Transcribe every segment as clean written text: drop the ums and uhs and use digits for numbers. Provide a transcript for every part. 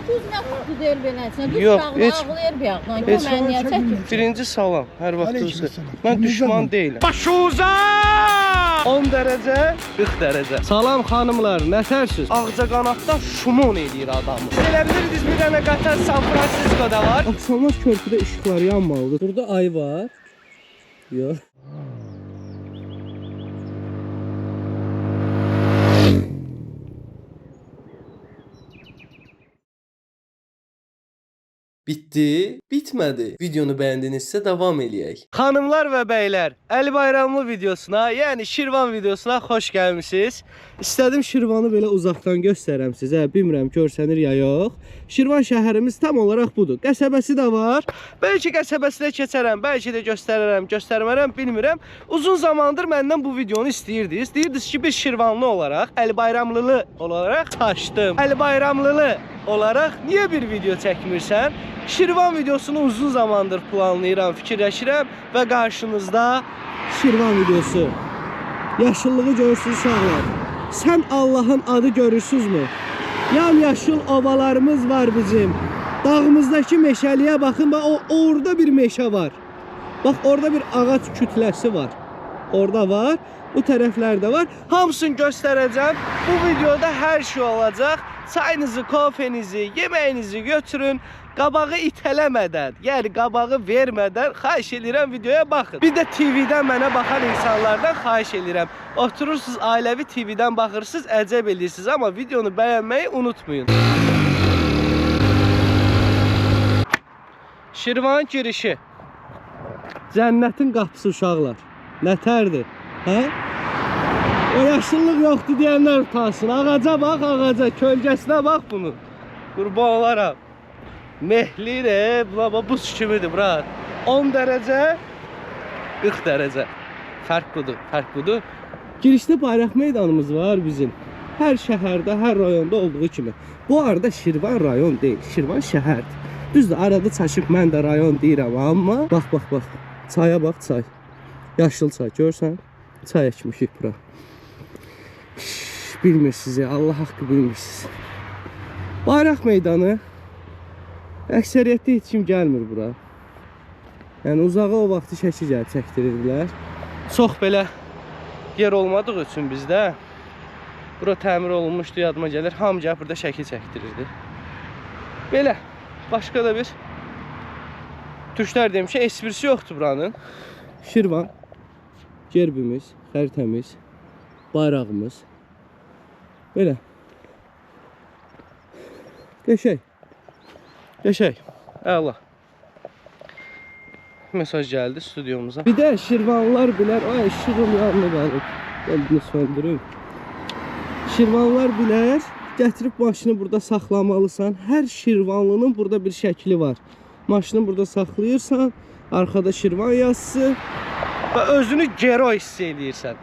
Düz nə qutdu deyil beləsinə. Düz ağlayır bir ağdan. Mən niyə çəkim? Birinci salam, hər vaxtınız xeyir. Mən düşman deyiləm. Başuza! 10 dərəcə, 40 dərəcə. Salam xanımlar, nətərsiz? Ağcaqanaddan şumon eləyir adamı. Siz elə bilirdiniz bir dənə qatar San Fransiskoda var. Axşamlar körpüdə işıqlar yanmalıdır. Burada ay var. Yox. Bitdi, bitmədi. Videonu bəyəndinizsə davam eləyək. Xanımlar və bəylər, Əli Bayramlı videosuna, yəni Şirvan videosuna xoş gəlmisiniz. İstədim Şirvanı belə uzaqdan göstərəm sizə. Bilmirəm görsənir ya yox. Şirvan şəhərimiz tam olaraq budur. Qəsəbəsi də var. Bəlkə qəsəbəsinə keçərəm, bəlkə də göstərərəm, göstərmərəm, bilmirəm. Uzun zamandır məndən bu videonu istəyirdiniz. Deyirdiniz ki, bir Şirvanlı olaraq, Əli Bayramlılı olaraq taşdım. Əli Bayramlılı olaraq niyə bir video çəkmirsən? Şirvan videosunu uzun zamandır planlayıram, fikirləşirəm və qarşınızda Şirvan videosu. Yaşıllığı görürsünüz uşaqlar. Sən Allahın adı görürsünüzmü? Yam-yaşıl ovalarımız var bizim. Dağımızdakı meşəliyə baxın, bax o orada bir meşə var. Bax orada bir ağac kütləsi var. Orada var, bu tərəflərdə var. Hamısını göstərəcəm. Bu videoda hər şey olacaq. Çayınızı, kofenizi, yeməyinizi götürün. Qabağı itələmədən, yəni qabağı vermədən xahiş edirəm videoya baxın. Bir də TV-dən mənə baxan insanlardan xahiş edirəm. Oturursunuz ailəvi TV-dən baxırsınız, əcəb edirsiniz, amma videonu bəyənməyi unutmayın. Şirvanın girişi. Cənnətin qapısı uşaqlar. Nətərdir? Hə? O yaşıllıq yoxdur deyənlər utansın. Ağaca bax, ağaca, kölgəsinə bax bunun. Qurban olaram. Mehlir, buna bax, buz kimidir bura. 10 dərəcə, 40 dərəcə. Fərq budur, fərq budur. Girişdə bayraq meydanımız var bizim. Hər şəhərdə, hər rayonda olduğu kimi. Bu arada Şirvan rayon deyil, Şirvan şəhərdir. Düzdür, arada çaşıb mən də rayon deyirəm, amma bax, bax, bax. Çaya bax, çay. Yaşıl çay, görsən? Çay əkmişik bura. Bilmirsiniz, Allah haqqı bilmirsiniz. Bayraq meydanı. Əksəriyyətdə heç kim gəlmir bura. Yəni uzağa o vaxtı şəkil gəlib çəkdirirdilər. Çox belə yer olmadığı üçün bizdə bura təmir olunmuşdu, yadıma gəlir. Hamı gəlib burada şəkil çəkdirirdi. Belə, başqa da bir türklər demişəm, esprisi yoxdur buranın. Şirvan, gerbimiz, xəritəmiz, bayrağımız. Belə. Qəşəng. Qəşəng. Əla. Mesaj gəldi studiyumuza. Bir də Şirvanlılar bilər. Ay, işığım yandı qalıb. Gəl bunu söndürüm. Şirvanlılar bilər. Gətirib maşını burada saxlamalısan. Hər Şirvanlının burada bir şəkli var. Maşını burada saxlayırsan, arxada Şirvan yazısı və özünü geroy hiss eləyirsən.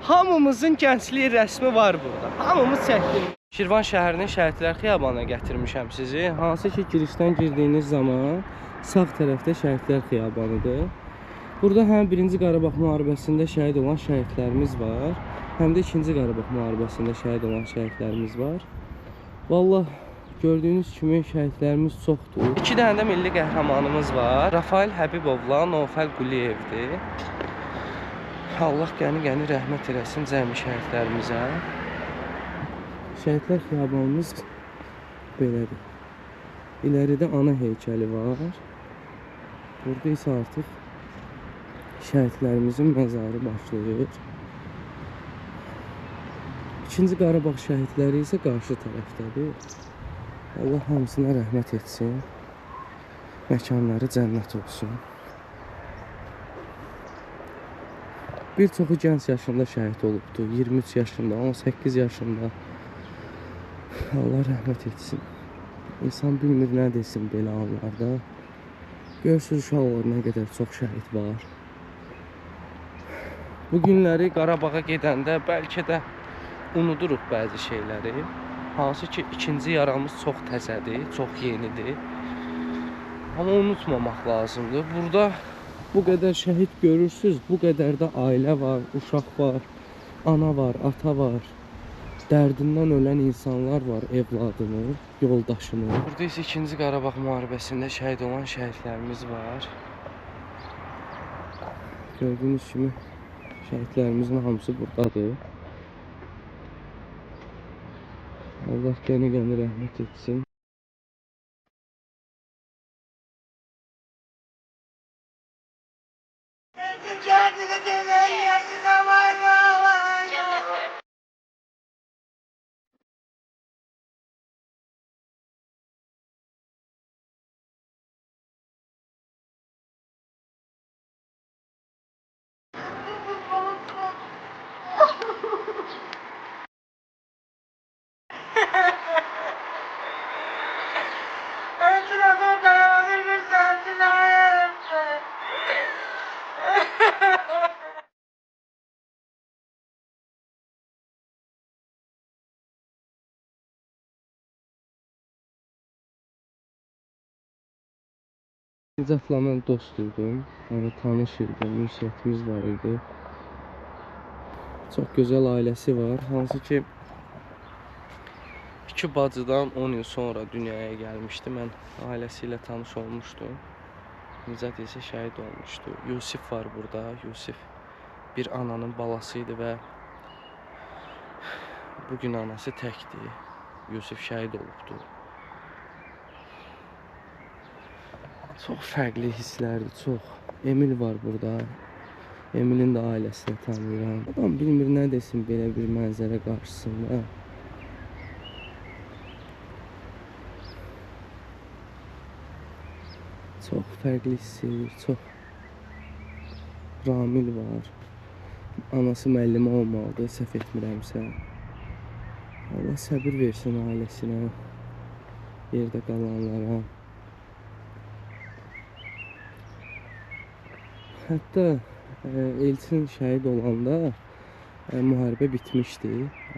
Hamımızın gənclik rəsmi var burada. Hamımız çəkdirdik. Şirvan şəhərinin Şəhidlər Xiyabanına gətirmişəm sizi. Hansı ki girişdən girdiyiniz zaman sağ tərəfdə Şəhidlər Xiyabanıdır. Burada həm 1-ci Qarabağ müharibəsində şəhid olan şəhidlərimiz var, həm də 2-ci Qarabağ müharibəsində şəhid olan şəhidlərimiz var. Vallah gördüyünüz kimi şəhidlərimiz çoxdur. 2 dənə də milli qəhrəmanımız var. Rafael Həbibovla Novfəl Quliyevdir. Allah qəni-qəni rəhmət eləsin cəmi şəhidlərimizə. Şəhidlər xiyabanımız belədir. İləridə ana heykəli var. Burada isə artıq şəhidlərimizin məzarı başlayır. 2-ci Qarabağ şəhidləri isə qarşı tərəfdədir. Allah hamısına rəhmət etsin. Məkanları cənnət olsun. Bir çoxu gənc yaşında şəhid olubdur. 23 yaşında, 18 yaşında. Allah rəhmət etsin. İnsan bilmir nə desin belə anlarda. Görürsünüz uşaqlar nə qədər çox şəhid var. Bu günləri Qarabağa gedəndə bəlkə də unuduruq bəzi şeyləri. Hansı ki ikinci yaramız çox təzədir, çox yenidir. Amma unutmamaq lazımdır. Burada bu qədər şəhid görürsünüz, bu qədər də ailə var, uşaq var, ana var, ata var. Dərdindən ölən insanlar var, evladını, yoldaşını. Burada isə 2-ci Qarabağ müharibəsində şəhid olan şəhidlərimiz var. Gördüyünüz kimi şəhidlərimizin hamısı buradadır. Allah qəni-qəni rəhmət etsin. Nicatla mən dost idim, yəni tanış idim, ünsiyyətimiz var idi. Çox gözəl ailəsi var, hansı ki iki bacıdan 10 il sonra dünyaya gəlmişdi. Mən ailəsi ilə tanış olmuşdum. Nicat isə şəhid olmuşdu. Yusif var burada. Yusif bir ananın balası idi və bugün anası təkdir. Yusif şəhid olubdu. Çox fərqli hisslərdir, çox. Emil var burada. Emilin də ailəsini tanıyıram. Adam bilmir nə desin belə bir mənzərə qarşısında. Çox fərqli hiss edir, çox. Ramil var. Anası müəllimə olmalıdır, səhv etmirəmsə. Allah səbir versin ailəsinə, yerdə qalanlara. Hətta Elçin şəhid olanda müharibə bitmişdi.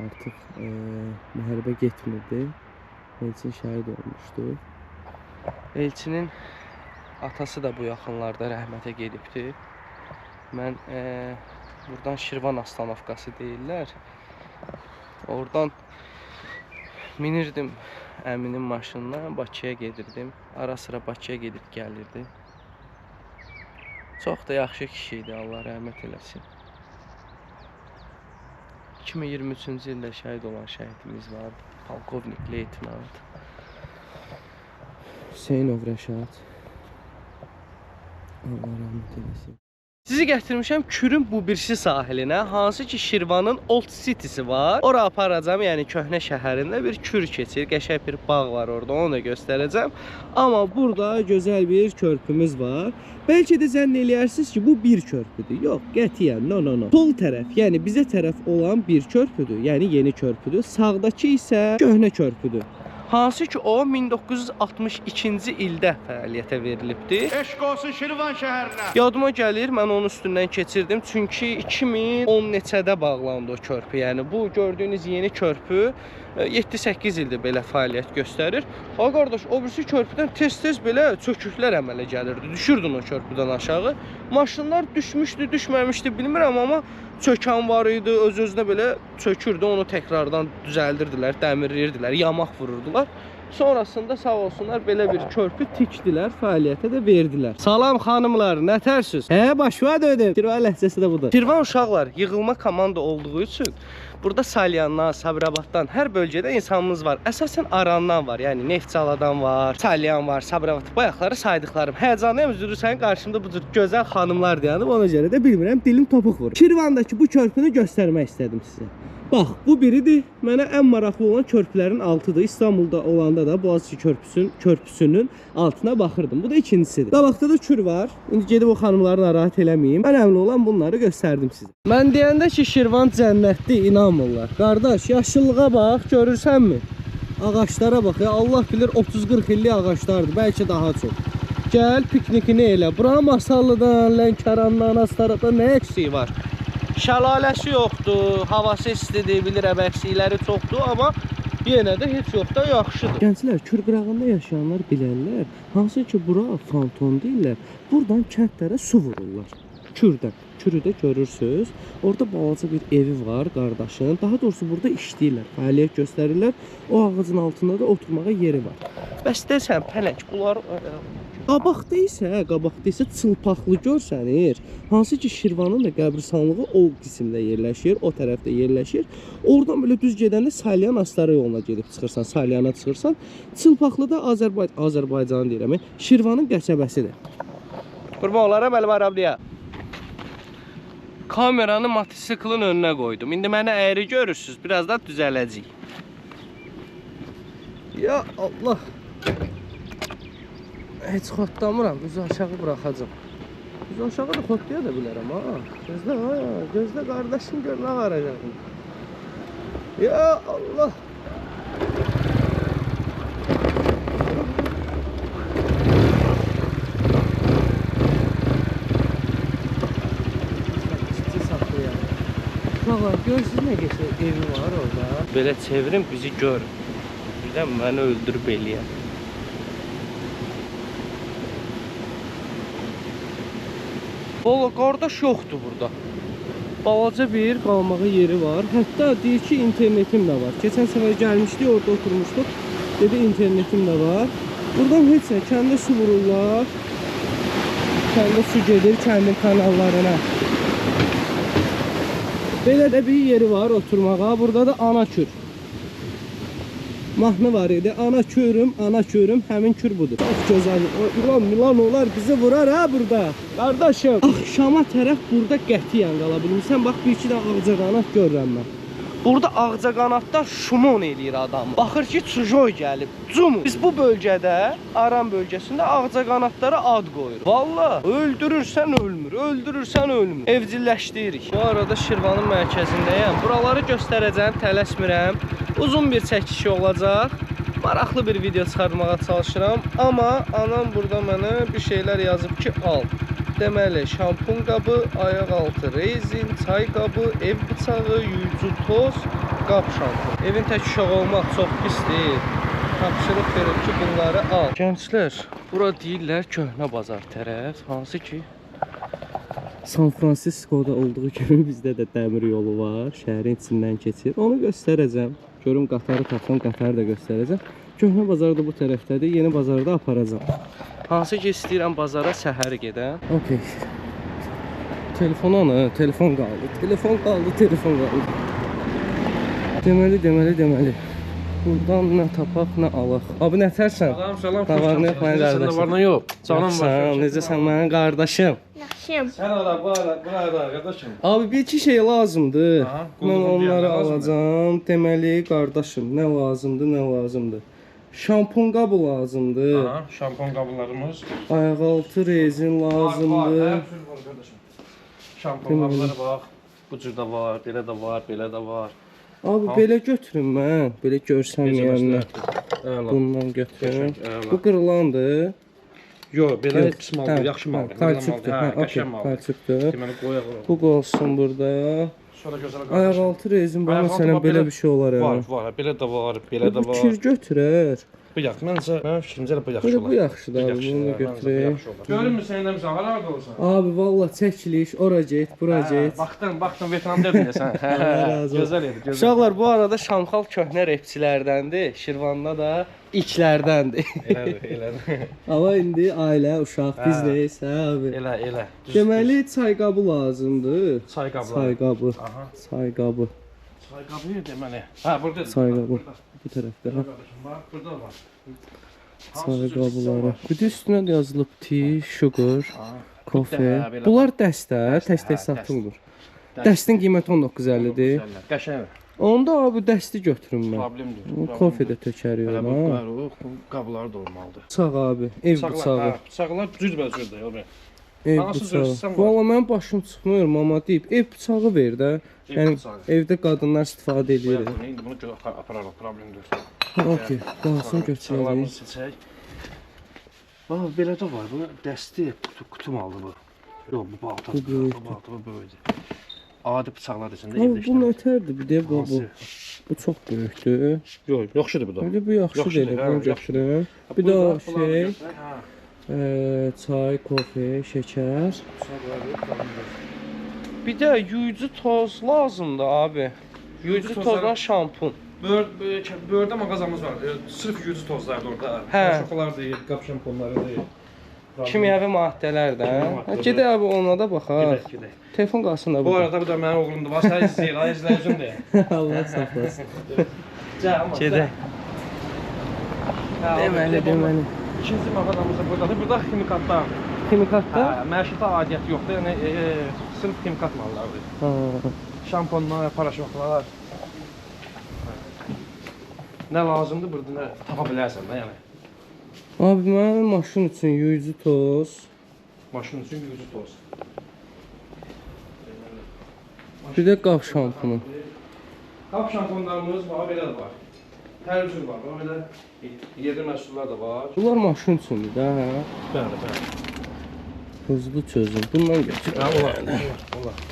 Artıq müharibə getmirdi. Elçin şəhid olmuşdu. Elçinin atası da bu yaxınlarda rəhmətə gedibdi. Mən buradan Şirvan Astanovkası deyirlər. Oradan minirdim əminin maşınına, Bakıya gedirdim. Ara sıra Bakıya gedib gəlirdi. Çox da yaxşı kişi idi, Allah rəhmət eləsin. 2023-cü ildə şəhid olan şəhidimiz var. Polkovnik leytenant Hüseynov Rəşad. Allah rəhmət eləsin. Sizi gətirmişəm Kürün bu birisi sahilinə, hansı ki Şirvanın Old City-si var. Ora aparacağam, yəni köhnə şəhərində bir kür keçir, qəşəng bir bağ var orada, onu da göstərəcəm. Amma burada gözəl bir körpümüz var. Bəlkə də zənn eləyərsiniz ki, bu bir körpüdür. Yox, qətiyyən, no, no, no. Sol tərəf, yəni bizə tərəf olan bir körpüdür, yəni yeni körpüdür. Sağdakı isə köhnə körpüdür. Hansı ki o 1962-ci ildə fəaliyyətə verilibdi. Eşq olsun Şirvan şəhərinə. Yadıma gəlir, mən onun üstündən keçirdim. Çünki 2010 neçədə bağlandı o körpü. Yəni bu gördüyünüz yeni körpü 7-8 ildir belə fəaliyyət göstərir. Ha qardaş, o birisi körpüdən tez-tez belə çöküklər əmələ gəlirdi. Düşürdün o körpüdən aşağı. Maşınlar düşmüşdü, düşməmişdi bilmirəm, amma çökən var idi, öz-özünə belə çökürdü, onu təkrardan düzəldirdilər, dəmirləyirdilər, yamaq vururdular. Sonrasında sağ olsunlar belə bir körpü tikdilər, fəaliyyətə də verdilər. Salam xanımlar, nətərsiz? Hə, başıma döydüm. Şirvan ləhcəsi də budur. Şirvan uşaqlar yığılma komanda olduğu üçün burada Salyandan, Sabirabaddan, hər bölgədə insanımız var. Əsasən Arandan var, yəni Neftçaladan var, Salyan var, Sabirabad, bayaqları saydıqlarım. Həyəcanlıyam, üzürü sənin qarşımda bu cür gözəl xanımlar dayanıb, ona görə də bilmirəm, dilim topuq vurur. Şirvandakı bu körpünü göstərmək istədim sizə. Bax, bu biridir. Mənə ən maraqlı olan körpülərin altıdır. İstanbulda olanda da Boğaziçi körpüsünün altına baxırdım. Bu da ikincisidir. Qabaqda da kür var. İndi gedib o xanımları narahat eləməyim. Önəmli olan bunları göstərdim sizə. Mən deyəndə ki, Şirvan cənnətdir, inanmırlar. Qardaş, yaşıllığa bax, görürsənmi? Ağaçlara bax, ya Allah bilir 30-40 illik ağaçlardır, bəlkə daha çox. Gəl, piknikini elə. Bura Masallıdan, Lənkərandan, Astaradan nə əksiyi var? Şəlaləsi yoxdur, havası istidir, bilirəm əksikləri çoxdur, amma yenə də heç yoxdan yaxşıdır. Gənclər, Kür qırağında yaşayanlar bilərlər, hansı ki bura fanton deyirlər, buradan kəndlərə su vururlar. Kürdən. Kürü də görürsüz. Orada balaca bir evi var qardaşın. Daha doğrusu burada işləyirlər, fəaliyyət göstərirlər. O ağacın altında da oturmağa yeri var. Bəs desən pələng, bunlar qabaqda isə çılpaqlı görsənir. Hansı ki Şirvanın da qəbristanlığı o qismdə yerləşir, o tərəfdə yerləşir. Oradan belə düz gedəndə Salyan Astara yoluna gedib çıxırsan, Salyana çıxırsan. Çılpaqlı da Azərbaycan deyirəm, Şirvanın qəsəbəsidir. Qurban olaram Əli Bayramlıya. Kameranı motosiklin önünə qoydum. İndi məni əyri görürsünüz, biraz da düzələcək. Ya Allah. Heç xotlamıram, üzü aşağı buraxacam. Üzü aşağı da xotlaya da bilərəm ha. Gözlə ha, gözlə qardaşım gör nə varacaq. Ya Allah. Uşaqlar, görürsünüz nə qəşəng evi var orada. Belə çevirin, bizi görün. Birdən məni öldürüb eləyər. Valla qardaş yoxdur burada. Balaca bir qalmağa yeri var. Hətta deyir ki, internetim də var. Keçən səfər gəlmişdik, orada oturmuşduq. Dedi, internetim də var. Buradan heç nə, kəndə su vururlar. Kəndə su gedir, kəndin kanallarına. Belə də bir yeri var oturmağa. Burada da ana kür. Mahnı var idi. Ana kürüm, ana kürüm. Həmin kür budur. Çox gözəl. İlan milan olar bizi vurar ha burada. Qardaşım. Axşama tərəf burada qətiyyən qala bilmirsən. Bax bir iki də ağcaqanad görürəm mən. Burada ağcaqanadlar şumon eləyir adamı. Baxır ki, çujoy gəlib. Cum. Biz bu bölgədə, Aran bölgəsində ağcaqanadlara ad qoyuruq. Valla, öldürürsən ölmür, öldürürsən ölmür. Evcilleşdiririk. Bu arada Şirvanın mərkəzindəyəm. Buraları göstərəcəm, tələsmirəm. Uzun bir çəkiş olacaq. Maraqlı bir video çıxartmağa çalışıram. Amma anam burada mənə bir şeylər yazıb ki, al. Deməli, şampun qabı, ayaqaltı rezin, çay qabı, ev bıçağı, yuyucu toz, qab şampun. Evin tək uşağı olmaq çox pisdir. Tapşırıq verib ki, bunları al. Gənclər, bura deyirlər köhnə bazar tərəf, hansı ki San Fransisko'da olduğu kimi bizdə də dəmir yolu var, şəhərin içindən keçir. Onu göstərəcəm. Görüm qatarı tapsam, qatarı da göstərəcəm. Köhnə bazar da bu tərəfdədir, yeni bazarı da aparacam. Hansı ki istəyirəm bazara səhər gedəm. Okey. Telefon ana, telefon qaldı. Telefon qaldı, telefon qaldı. Deməli. Buradan nə tapaq, nə alaq. Abi nə tərsən? Salam, salam. Nə var, nə yox, mənim qardaşım. Səndə var, nə yox? Canım var. Necəsən mənim qardaşım? Yaxşıyam. Sən ara, bu ara, bura ara, qardaşım. Abi bir iki şey lazımdır. Aha, mən onları alacağam. Deməli, qardaşım, nə lazımdır, nə lazımdır? Şampun qabı lazımdır. Aha, şampun qablarımız. Ayaqaltı rezin lazımdır. Var, var, var, qardaşım. Şampun qabları bax. Bu cür də var, belə də var, belə də var. Abi belə götürün mən, belə görsənməyənlər. Bundan götürün. Bu qırılandır. Yox, belə pis maldır, yaxşı maldır. Kalçukdur, hə, okey, kalçukdur. Deməli, qoyaq onu. Bu qolsun burada. Sonra gözəl qardaşım. Ayaqaltı rezin, bu məsələn belə bir şey olar. Var, var, belə də var, belə də Bu var. kir götürər. Bu yaxşı, məncə, mənim fikrimcə elə bu yaxşı olar. Bu yaxşıdır abi, bunu götürək. Görünmürsən, eləmirsən, harada olsan? Abi, valla çəkiliş, ora get, bura get. Baxdın, Vyetnamda edin sən. Gözəl idi, gözəl. Uşaqlar, bu arada Şamxal köhnə rapçilərdəndir, Şirvanda da ilklərdəndir. Elədir, elədir. Amma indi ailə, uşaq, biznes, hə abi. Elə, elə. Deməli, çay qabı lazımdır. Çay qabları. Çay qabı, çay qabı. Çay qabı deməli. Hə, burada. Çay qabı. Bu tərəfdə. Bax, burada var. Çay qabları. Bir də üstünə də yazılıb tea, sugar, kofe. Bunlar dəstə, tək-tək satılmır. Dəstin qiyməti 19.50-dir. Qəşəng. Onda abi dəsti götürün mən. Problemdir. Kofe də tökərik Belə ona. bu qablar da olmalıdır. Bıçaq abi, ev bıçağı. Bıçaqlar cürbəcürdür, yox. Ev bıçağı. Valla mənim başım çıxmır, mama deyib. Ev bıçağı ver də. Yəni evdə qadınlar istifadə edir. İndi bunu apararıq, problemdir. Okey, qalsın götürərik. Bıçaqlarımızı seçək. Bax, belə də var. Bu dəsti, qutu maldı bu. Yox, bu baltadır. Bu balta, bu böyükdür. Adi bıçaqlar içində evdə işləyir. Bu nətərdir? Bir də bu. Bu çox böyükdür. Yox, yaxşıdır bu da. Bir də bu yaxşıdır elə, bunu götürüm. Bir də şey, Çay, kofe, şəkər. Bir də yuyucu toz lazımdır abi. Yuyucu tozla şampun. Bördə mağazamız var. Sırf yuyucu tozlardır orada. Hə. Şokolar deyil, qap şamponları deyil. Kimyəvi maddələr də. Gedək abi ona da baxaq. Gedək, gedək. Telefon qalsın da Bu burada. arada bu da mənim oğlumdur. Bax, sən izləyir, ay izləyicim deyə. Allah saxlasın. Gedək. Gedək. Deməli. İkinci mağazamız da buradadır. Burada ximikatlar. Ximikatda? Hə, məişətə aidiyyəti yoxdur. Yəni sırf ximikat mallarıdır. Ha. Şamponlar, paraşoklar. Nə lazımdır burada nə tapa bilərsən də yəni. Abi mən maşın üçün yuyucu toz, Maşın üçün yuyucu toz. bir də qap şampunu. Qap şamponlarımız var, belə də var. Hər cür var. Bax belə yerli məhsullar da var. Bunlar maşın üçündür də, hə? Bəli, bəli. Hızlı çözüm. Bundan götür. Hə, olar, olar, olar.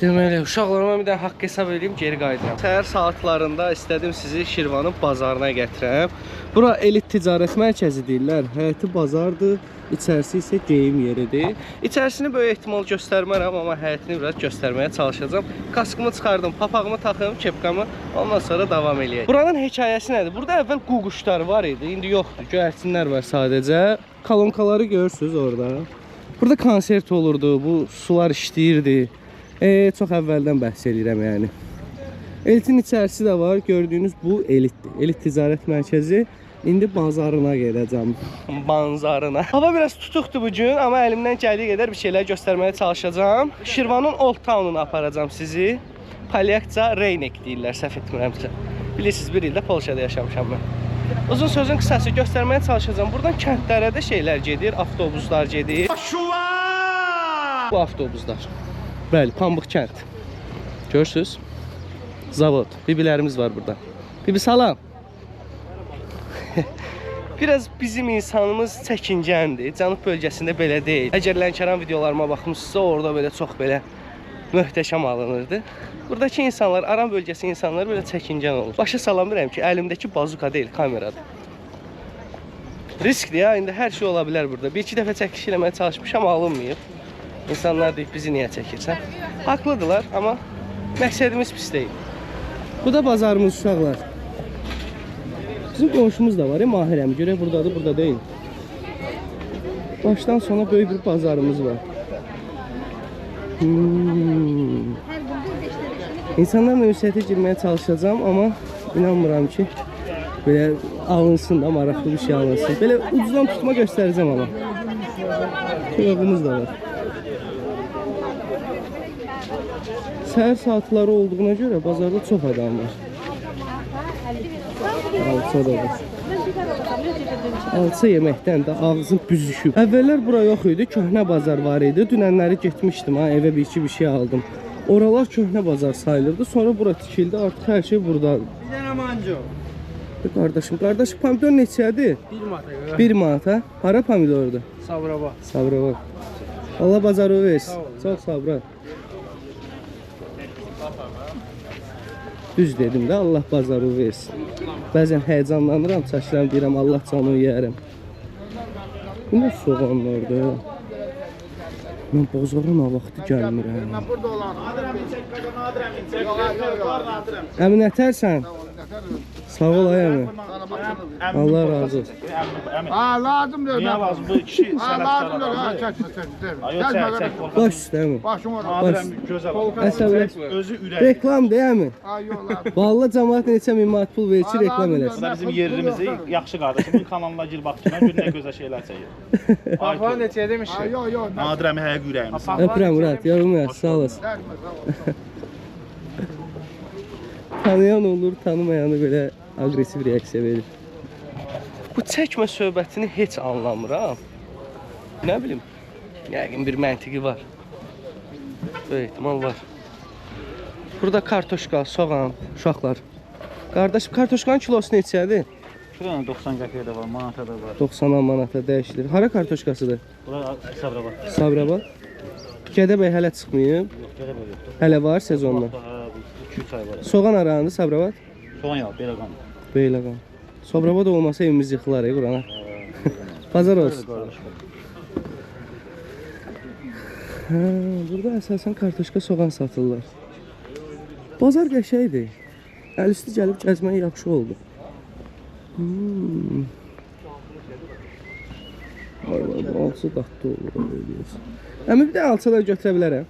Deməli, uşaqlarıma bir də haqq hesab eləyim, geri qayıdıram. Səhər saatlarında istədim sizi Şirvanın bazarına gətirəm. Bura elit ticarət mərkəzi deyirlər. Həyəti bazardır, içərisi isə geyim yeridir. İçərisini böyük ehtimal göstərmərəm, amma həyətini biraz göstərməyə çalışacağam. Kaskımı çıxardım, papağımı taxım, kepkamı, ondan sonra davam eləyək. Buranın hekayəsi nədir? Burada əvvəl qu-quşları var idi, indi yoxdur. Göyərçinlər var sadəcə. Kolonkaları görürsünüz orada. Burada konsert olurdu, bu sular işləyirdi. Çox əvvəldən bəhs eləyirəm yəni. Elitin içərisi də var. Gördüyünüz bu elitdir. Elit ticarət mərkəzi. İndi bazarına gedəcəm. Banzarına. Hava biraz tutuqdur bu gün, amma əlimdən gəldiyi qədər bir şeylər göstərməyə çalışacağam. Şirvanın Old Town-una aparacağam sizi. Polyakca Reynek deyirlər, səhv etmirəmsə. Bilirsiniz, bir ildə Polşada yaşamışam mən. Uzun sözün qısası göstərməyə çalışacağam. Buradan kəndlərə də şeylər gedir, avtobuslar gedir. Bu avtobuslar. Bəli, Pambıq kənd. Görürsünüz? Zavod. Bibilərimiz var burada. Bibi salam. Biraz bizim insanımız çəkincəndir. Cənub bölgəsində belə deyil. Əgər Lənkəran videolarıma baxmışsınızsa, orada belə çox belə möhtəşəm alınırdı. Buradakı insanlar, Aran bölgəsi insanları belə çəkincən olur. Başa salamıram ki, əlimdəki bazuka deyil, kameradır. Riskdir ya, indi hər şey ola bilər burada. Bir iki dəfə çəkiliş eləməyə çalışmışam, alınmayıb. İnsanlar deyib, bizi niyə çəkirsən? Haqlıdırlar, amma məqsədimiz pis deyil. Bu da bazarımız uşaqlar. Bizim qonşumuz da var, Mahir əmi. Görək buradadır, burada deyil. Başdan sona böyük bir bazarımız var. İnsanlarla ünsiyyətə girməyə çalışacağam, amma inanmıram ki, belə alınsın da, maraqlı bir şey alınsın. Belə ucuzdan tutma göstərəcəm amma. Toyuğumuz da var. Səhər saatları olduğuna görə bazarda çox adam var. Alça da var. Alça yeməkdən də ağzım büzüşüb. Əvvəllər bura yox idi, köhnə bazar var idi. Dünənləri getmişdim, ha, evə bir iki bir şey aldım. Oralar köhnə bazar sayılırdı. Sonra bura tikildi, artıq hər şey buradadır. Bir dənə manco. Qardaşım, qardaş, pomidor neçədir? 1 manata. 1 manata. Hara pomidordur? Sabraba. Sabraba. Allah bazarı versin. Çox sabra. Düz dedim də, Allah bazarı versin. Bəzən həyəcanlanıram, çaşıram, deyirəm Allah canını yeyərəm. Bu nə soğanlardır? Mən bazara nə vaxtı gəlmirəm. Əmi nətərsən? Sağ ol ay əmi. Allah razı olsun. Ha lazımdır. Niyə lazım? Bu kişi Ha lazımdır. Ha çəkmə çəkmə. Çəkmə çəkmə. Baş üstə əmi. Başım orada. Baş. Gözəl. Əsəbləşmə. Özü ürək. Reklam deyil mi? Ha yox lazım. Vallahi cəmaət neçə min manat pul verir ki, reklam eləsin. Bu da bizim yerimizi yaxşı qardaşımın kanalına gir bax ki, mən gör nə gözəl şeylər çəkir. Paxla neçəyə Ha demişik? yox yox. Nadir əmi həqiqi ürəyimiz. Öpürəm Murad, yorulmayasın, sağ olasın. Çəkmə sağ ol. Tanıyan olur, tanımayanı belə aqressiv reaksiya verir. Bu çəkmə söhbətini heç anlamıram. Nə bilim, yəqin bir məntiqi var. Böyük ehtimal var. Burada kartoşka, soğan, uşaqlar. Qardaşım, kartoşkanın kilosu neçədir? Şuradan 90 qəpiyə də var, manata da var. 90 manata dəyişilir. Hara kartoşkasıdır? Bura Sabraba. Sabraba. Gədəbəy hələ çıxmayıb. Yox, Gədəbəy yoxdur. Hələ var sezonda. Hə, bu 2-3 ay var. Soğan arandı Sabirabad? Soğan yox, Beyləqan. Beyləqan. Sabirabad olmasa evimiz yıxılar, burana. Bazar olsun. Hə, burada əsasən kartoşka, soğan satırlar. Bazar qəşəngdir. Əl üstü gəlib gəzmək yaxşı oldu. Vay vay, bu alça dadlı olur, öyle deyirsən. Əmi bir də alçadan götürə bilərəm.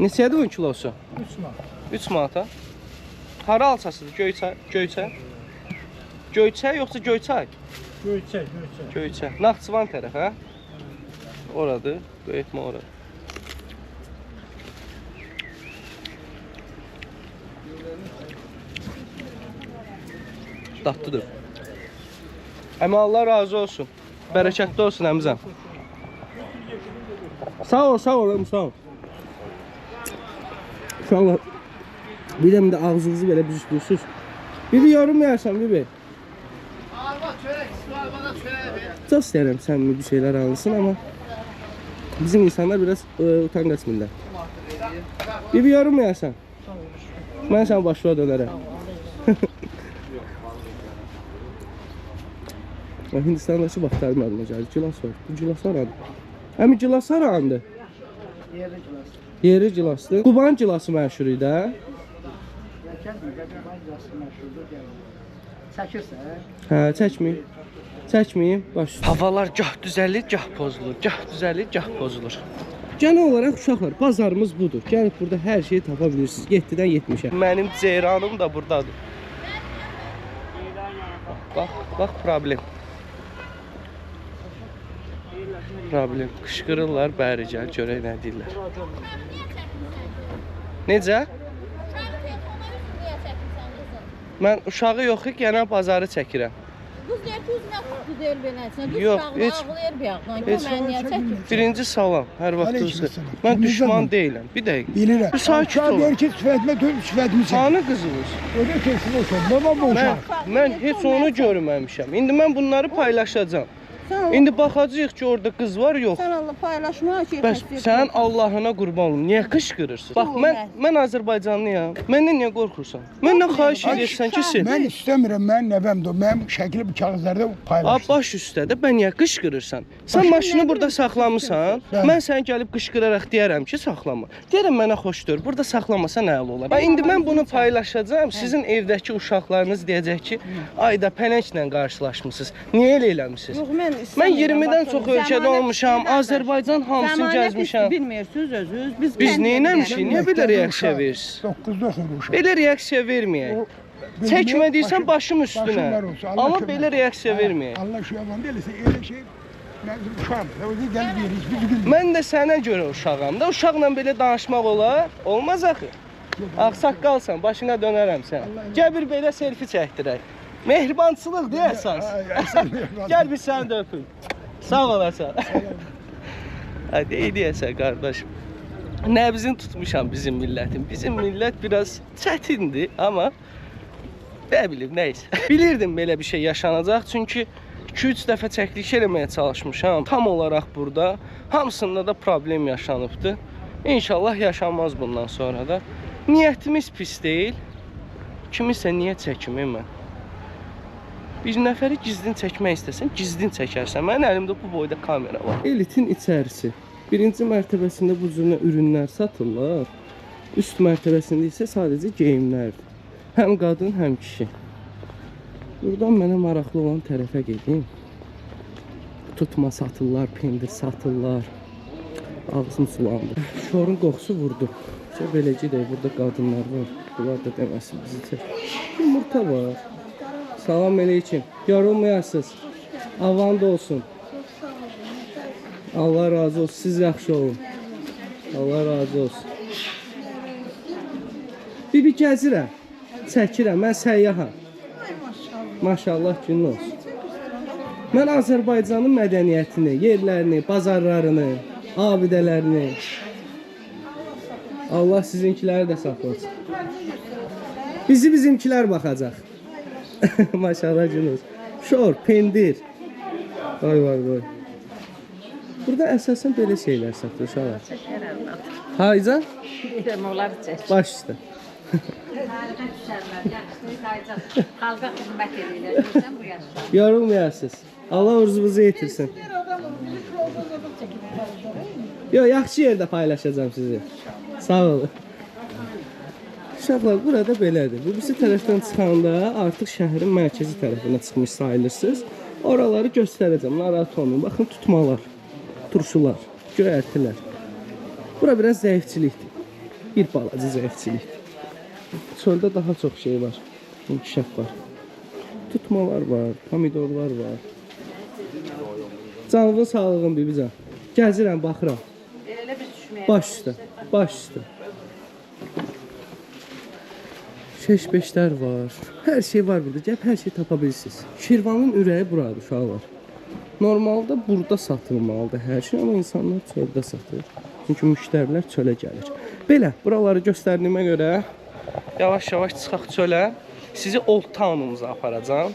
Neçədir bunun kilosu? 3 manat. 3 manata. Hara alçasıdır? Göyçay, Göyçay. Göyçay yoxsa Göyçay? Göyçək, göyçək. Göyçay. Naxçıvan tərəf, hə? Oradır. Böyütmə oradır. Dadlıdır. Əmi Allah razı olsun. Bərəkətli olsun əmizəm. Sağ ol, sağ ol, əmi, sağ ol. İnşallah bir də indi ağzınızı belə büzüşdürsünüz. Bibi yorulmayarsan Bibi. Çox istəyirəm səmimi bir şeylər alınsın, amma bizim insanlar biraz utangaç millət. Bibi yorulmayarsan. Mən sənə başlığa dönərəm. Hindistandakı vaxtlarım yadıma gəldi. Gilas var. Bu gilas harandır? Əmi gilas harandır? Yerli gilas. Yerli gilasdır. Quban gilası məşhur idi, hə? Çəkirsən? Hə, çəkməyim. Çəkməyim. Baş. Havalar gah düzəlir, gah pozulur. Gah düzəlir, gah pozulur. Genel olaraq uşaqlar, bazarımız budur. Gəlib burada hər şeyi tapa bilirsiniz. 7-dən 70-ə. Mənim ceyranım da buradadır. Bax, bax problem. Problem. Qışqırırlar, bəri gəl, görək nə deyirlər. Necə? Uşağı telefona üzün niyə çəkmirsən qızım? Mən uşağı yox, yenə bazarı çəkirəm. Qız deyir ki, üzünə tutdu deyil beləsinə. Qız Yox, uşağını heç- ağlayır bir yandan. heç- Gör mən niyə çəkirəm? Birinci salam, hər vaxtınız xeyir. Aleykümselam. Mən düşman deyiləm. Bir dəqiqə. Bilirəm. Bir sakit Uşaq olun. deyir ki, sifətimə dön, sifətimi çək. Hanı qızınız? Öyle kesin olsun. Babam bu Mən, uşaq. mən heç onu görməmişəm. İndi mən bunları paylaşacağam. İndi baxacağıq ki, orada qız var, yox. Sən Allah paylaşma ki, Bəs sənin Allahına qurban olum. Niyə qışqırırsın? Bax mən mən Azərbaycanlıyam. Məndən niyə qorxursan? Məndən xahiş edirsən ki, sil. Mən istəmirəm, mənim nəvəmdir. o. Mənim şəkli bu kağızlarda A, paylaşsın. baş üstə də bə niyə qışqırırsan? Sən maşını burada saxlamısan. Bəli. Mən sənə gəlib qışqıraraq deyərəm ki, saxlama. Deyərəm mənə xoşdur. Burada saxlamasa nə əla olar? Bax indi mən bunu paylaşacağam. Sizin evdəki uşaqlarınız deyəcək ki, ayda pələnglə qarşılaşmısınız. Niyə elə eləmisiniz? Yox, mən Mən 20-dən çox ölkədə olmuşam. Azərbaycan hamısını gəzmişəm. Bilmirsiniz özünüz. Biz Biz nə etmişik? Niyə belə Məktəbdə reaksiya uşaq, verirsiniz? 9-da oxuyur uşaq. Belə reaksiya verməyək. O- Çəkmədiysən başım Başım üstünə. var olsun, Allah Amma kömək belə olsun. reaksiya Hə, verməyək. Allah şu yalan deyilsə elə şey mənim uşağım. O da gəlib deyir, heç bir gün. Mən də sənə görə uşağam da. Uşaqla belə danışmaq olar? Olmaz axı. Ağsaqqalsan, başına dönərəm sən. Gəl bir belə selfie çəkdirək. Mehribançılıq deyə əsas. Gəl bir səni də öpüm. Sağ olasın. Hadi iyi deyəsən qardaşım. Nəbzini tutmuşam bizim millətin. Bizim millət biraz çətindir, amma nə bilim, nəysə. Bilirdim belə bir şey yaşanacaq, çünki 2-3 dəfə çəkiliş eləməyə çalışmışam. Tam olaraq burada hamısında da problem yaşanıbdı. İnşallah yaşanmaz bundan sonra da. Niyyətimiz pis deyil. Kimisə niyə çəkim mən? Bir nəfəri gizlin çəkmək istəsən, gizlin çəkərsən. Mənim əlimdə bu boyda kamera var. Elitin içərisi. Birinci mərtəbəsində bu cür ürünlər satırlar. Üst mərtəbəsində isə sadəcə geyimlərdir. Həm qadın, həm kişi. Buradan mənə maraqlı olan tərəfə gedim. Tutma satırlar, pendir satırlar. Ağzım sulandı. Şorun qoxusu vurdu. İşte belə gedək, burada qadınlar var. Bunlar da deməsin bizi çək. Yumurta var. Salam əleykum. Yorulmayasınız. Avant olsun. Allah razı olsun. Siz yaxşı olun. Allah razı olsun. Bibi gəzirəm. Çəkirəm. Mən səyyaham. Maşallah günün olsun. Mən Azərbaycanın mədəniyyətini, yerlərini, bazarlarını, abidələrini Allah sizinkiləri də saxlasın. Bizi bizimkilər baxacaq. Maşallah günün olsun. Şor, pendir. Vay vay vay. Burada əsasən belə şeylər satılır uşaqlar. Haycan? Deyirəm, onlar çək. Baş üstə. Sənə düşərlər, yaxşı, dayıcan. Xalqa xidmət edirlər, görsən bu yaşda. Yorulmayasınız. Allah uğurunuzu yetirsin. Yox, yaxşı yerdə paylaşacağım sizi. Sağ olun. Uşaqlar, burada belədir. Bu birisi tərəfdən çıxanda artıq şəhərin mərkəzi tərəfinə çıxmış sayılırsınız. Oraları göstərəcəm, narahat olmayın. Baxın, tutmalar, turşular, göyərtilər. Bura biraz zəifçilikdir. Bir balaca zəifçilikdir. Çöldə daha çox şey var, inkişaf var. Tutmalar var, pomidorlar var. Canlığın sağlığın bibican. Gəzirəm, baxıram. Elə biz düşməyək. Baş üstə, baş üstə. Şeşbeşlər var. Hər şey var burada. Gəlib hər şey tapa bilirsiniz. Şirvanın ürəyi buradır uşaqlar. Normalda burada satılmalıdır hər şey, amma insanlar çöldə satır. Çünki müştərilər çölə gəlir. Belə, buraları göstərdiyimə görə yavaş-yavaş çıxaq çölə. Sizi Old Town'umuza aparacağam.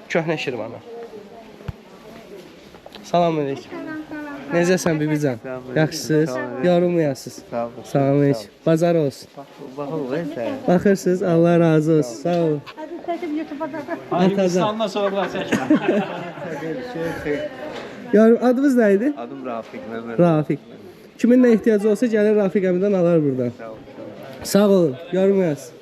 Köhnə Şirvana. Salam əleykum. Necəsən bibican? Yaxşısınız? Yorulmayasınız. Salam əleykum. Bazar olsun. Baxırsınız, Allah razı olsun. Sağ olun. Atacağım. Hindistandan sonra bura çəkmə. Yorum, adınız nə idi? Adım Rafiq Mehmet. Rafiq. Kimin nə ehtiyacı olsa gəlir Rafiq əmidən alar buradan. Sağ olun. Yorulmayasınız.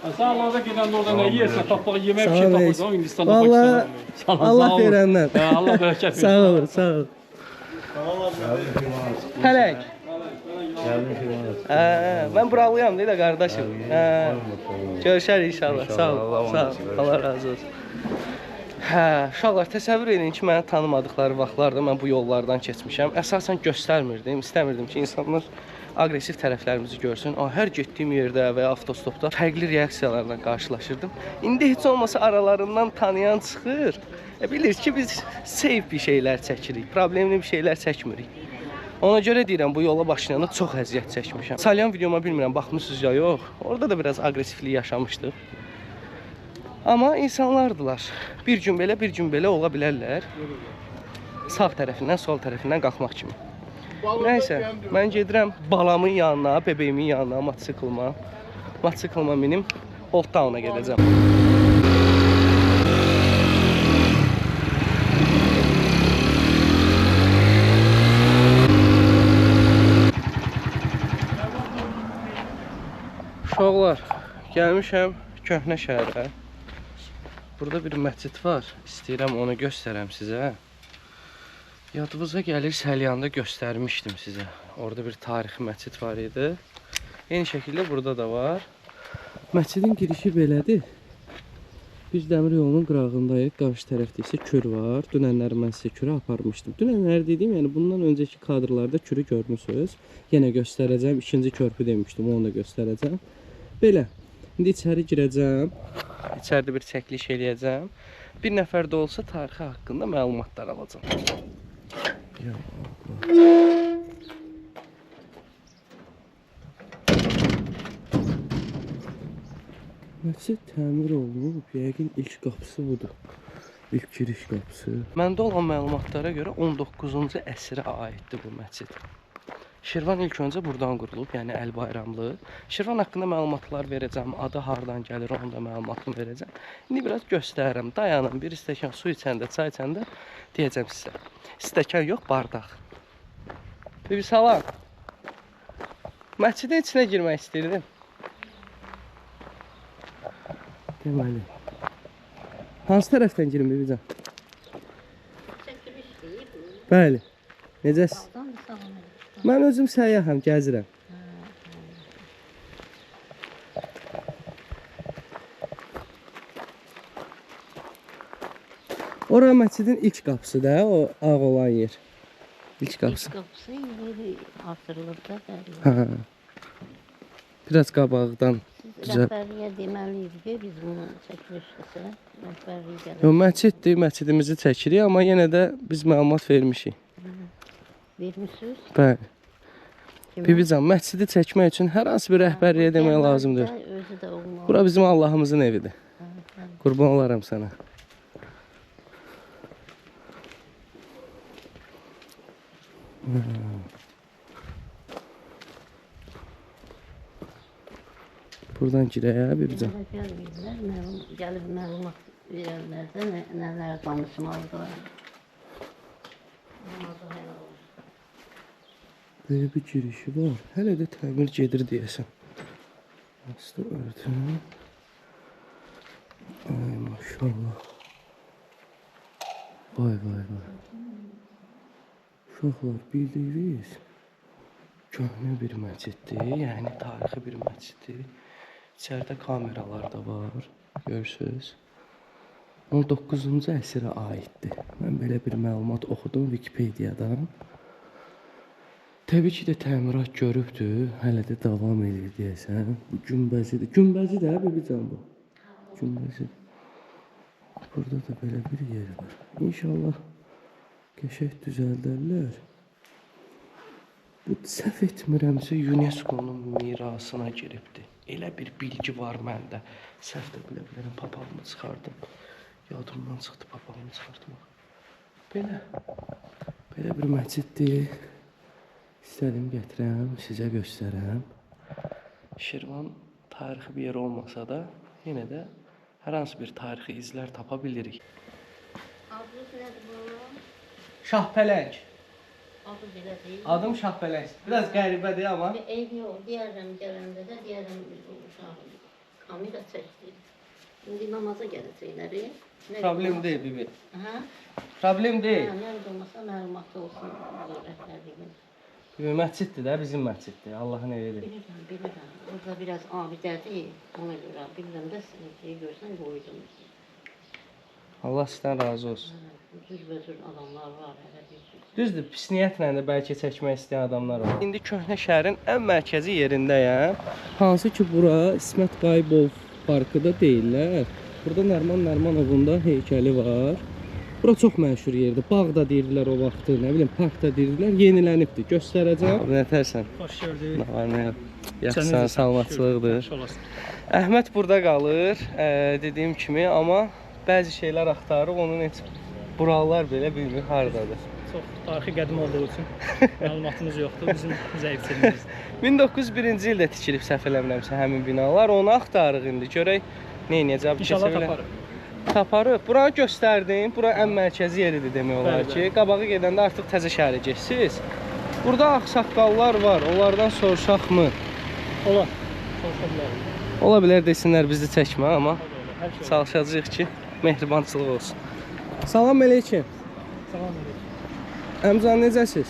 Sən Allah'a gedəndə orada nə yeyirsən, tapmağa yemək bir şey Salam tapırsan, əleykum. Hindistanda, Vallahi Pakistan'da. Allah verəndən. Hə, Allah bərəkət versin. Sağ olun, sağ olun. Pələk. Hə, mən buralıyam deyil də qardaşım. Hə. Görüşərik inşallah. Sağ ol. Sağ ol. Allah razı olsun. Hə, uşaqlar təsəvvür edin ki, məni tanımadıqları vaxtlarda mən bu yollardan keçmişəm. Əsasən göstərmirdim, istəmirdim ki, insanlar aqressiv tərəflərimizi görsün. Hər getdiyim yerdə və ya avtostopda fərqli reaksiyalarla qarşılaşırdım. İndi heç olmasa aralarından tanıyan çıxır. Bilir ki, biz safe bir şeylər çəkirik, problemli bir şeylər çəkmirik. Ona görə deyirəm, bu yola başlayanda çox əziyyət çəkmişəm. Salyan videoma bilmirəm, baxmısınız ya yox. Orada da biraz aqressivlik yaşamışdıq. Amma insanlardılar. Bir gün belə, bir gün belə ola bilərlər. Sağ tərəfindən, sol tərəfindən qalxmaq kimi. Nəysə, mən gedirəm balamın yanına, bebeğimin yanına, motosiklıma. Motosiklıma minim, Old Town'a gedəcəm. Uşaqlar, gəlmişəm köhnə şəhərə. Burada bir məscid var. İstəyirəm onu göstərəm sizə. Yadınıza gəlir, Səlyanda göstərmişdim sizə. Orada bir tarixi məscid var idi. Eyni şəkildə burada da var. Məscidin girişi belədir. Biz dəmir yolunun qırağındayıq. Qarşı tərəfdə isə kür var. Dünənləri mən sizə kürü aparmışdım. Dünənləri dediyim, yəni bundan öncəki kadrlarda kürü görmüsünüz. Yenə göstərəcəm. İkinci körpü demişdim, onu da göstərəcəm. Belə. İndi içəri girəcəm. İçəridə bir çəkiliş eləyəcəm. Bir nəfər də olsa tarixi haqqında məlumatlar alacağam. Ya Allah. Məscid təmir olunub, yəqin ilk qapısı budur. İlk giriş qapısı. Məndə olan məlumatlara görə 19-cu əsrə aiddir bu məscid. Şirvan ilk öncə buradan qurulub, yəni Əlbayramlı. Şirvan haqqında məlumatlar verəcəm, adı hardan gəlir, onun da məlumatını verəcəm. İndi biraz göstərirəm, dayanın, bir stəkan su içəndə, çay içəndə deyəcəm sizə. Stəkan yox, bardaq. Bir salam. Məscidin içinə girmək istəyirdim. Deməli. Hansı tərəfdən girim, bibican? Bəli. Necəsiz? Mən özüm səyyaham, gəzirəm. Ora məscidin ilk qapısı da, o ağ olan yer. İlk qapısı. İlk qapısı yeri asırlıqda bəli. Hə. Biraz qabaqdan. Siz rəhbərliyə deməliyik ki, biz bunu çəkilişdirsə, rəhbərliyə gəlir. Yox, məsciddir, məscidimizi çəkirik, amma yenə də biz məlumat vermişik. Vermişsiniz? Bəli. Kimə? Bibican, məscidi çəkmək üçün hər hansı bir rəhbərliyə demək lazımdır. Özü də olmalı. Bura bizim Allahımızın evidir. Qurban olaram sənə. Buradan girək, hə, bibicən. Gəlməyiblər, gəlib məlumat verənlər də nələr danışmalıdırlar. Belə bir girişi var. Hələ də təmir gedir deyəsən. Aslı örtün. Ay maşallah. Vay vay vay. Uşaqlar, bildiyiniz köhnə bir məsciddir, yəni tarixi bir məsciddir. İçəridə kameralar da var, görürsünüz. 19-cu əsrə aiddir. Mən belə bir məlumat oxudum Wikipediyadan. Təbii ki də təmirat görübdür, hələ də davam edir deyəsən. Bu günbəzidir. Günbəzi də, bibican bu. Günbəzi. Burada da belə bir yer var. İnşallah qəşəng düzəldərlər. Bu səhv etmirəmsə UNESCO-nun mirasına giribdir. Elə bir bilgi var məndə. Səhv də bilə bilərəm, papağımı çıxardım. Yadımdan çıxdı papağımı çıxartmaq. Belə bir məsciddir. İstədim gətirəm, sizə göstərəm. Şirvan tarixi bir yer olmasa da, yenə də hər hansı bir tarixi izlər tapa bilirik. Adınız nədir bunun? Şahpələng. Adı belə deyil. Adım Şahpələng. Biraz qəribədir amma. Eyb yox, deyərəm gələndə də, deyərəm uşaq kamera çəkdi. İndi namaza gələcəklər. Problem deyil, bibi. Hə? Problem deyil. Hə, nə olmasa məlumatı olsun rəhbərliyin. Bibi, məsciddir də, bizim məsciddir. Allahın evidir. Bilirəm, bilirəm. Orada biraz abidədir, ona görə bilirəm də görsən qoydum. Allah sizdən razı olsun. Cürbəcür adamlar var, hələ bir cür. Düzdür, pis niyyətlə də bəlkə çəkmək istəyən adamlar var. İndi köhnə şəhərin ən mərkəzi yerindəyəm. Hansı ki, bura İsmət Qayıbov parkı da deyirlər. Burada Nərman Nərmanovun da heykəli var. Bura çox məşhur yerdir. Bağ da deyirdilər o vaxtı, nə bilim, park da deyirdilər. Yenilənibdir. Göstərəcəm. Nə tərsən? Xoş gördük. Nə var, nə yox. Yaxşısan, salamatçılıqdır. Yaxşı olasın. Əhməd burada qalır, dediyim kimi, amma bəzi şeylər axtarır, onun heç buralar belə bilmir hardadır. Çox tarixi qədim olduğu üçün məlumatımız yoxdur, bizim zəifliyimizdir. 1901-ci ildə tikilib, səhv eləmirəmsə, həmin binalar. Onu axtarırıq indi, görək nə edəcək. İnşallah taparıq. Taparıq. Buranı göstərdim. Bura ən mərkəzi yeridir demək olar Bəli, ki. Qabağa gedəndə artıq təzə şəhərə geçsiniz. Burada ağsaqqallar var. Onlardan soruşaqmı? Olar. Soruşa bilərik. Ola bilər desinlər bizi çəkmə, amma Hər şey olar. çalışacağıq ki, mehribançılıq olsun. Salam əleykum. Salam əleykum. Əmcan, necəsiz?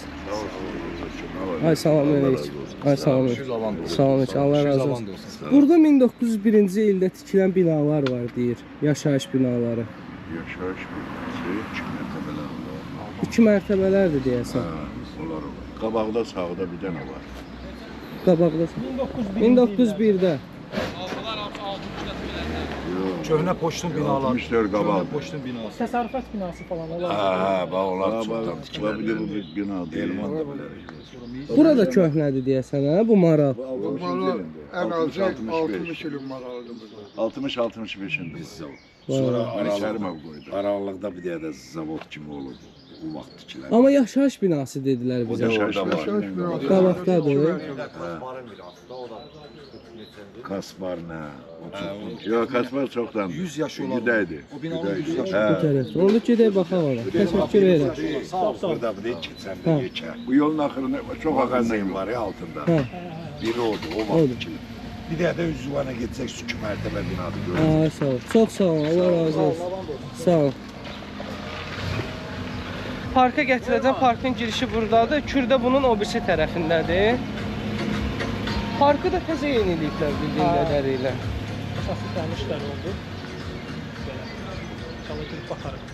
Ay salam əleykum. Ay salam əleykum. Salam əleykum. Allah razı olsun. Burada 1901-ci ildə tikilən binalar var deyir. Yaşayış binaları. Yaşayış binası 2 mərtəbələr olar. 2 mərtəbələrdir deyəsən. Hə, olar olar. Qabaqda sağda bir dənə var. Qabaqda. 1901-də. Köhnə poçtun binaları. 64 qabaq. Köhnə poçtun binası. Təsərrüfat binası falan olar. Hə, hə, bax onlar çoxdan tikilib. Bir də bu bir binadır. Elman da bilərik. Burada köhnədir deyəsən, hə, bu maral. Bu 60-cı ilində. En azı 60 60 ilin maralıdır bu. 60-65-ci. Biz zavod. Sonra Kərimov qoydu. Aralıqda bir dənə də zavod kimi olurdu. O vaxt tikilən. Amma yaşayış binası dedilər O bizə. da orada var. Yaşayış binası. Qabaqdadır. Kaspar nə? O çoxdan. Yox, Kaspar çoxdan. 100 yaşı olar. Güdəydi. O binanın 100 yaşı Bu Hə. tərəfdə. Onda gedək baxaq ora. Təşəkkür edirəm. Burada bir də keçəndə yekə. Bu yolun axırında çox axan Ağac var ya altında. Hə. Biri odur, o Odur. vaxt tikilib. Bir dənə də Üzüvana getsək 2 mərtəbə binadır görürsən. Ay sağ ol. Çox sağ ol. Allah razı olsun. Sağ ol. Parka gətirəcəm. Parkın girişi buradadır. Kür də bunun o birisi tərəfindədir. Parkı da təzə yeniləyiblər bildiyim qədərilə. Əsaslı təmir işləri oldu. Belə. İnşallah girib baxarıq.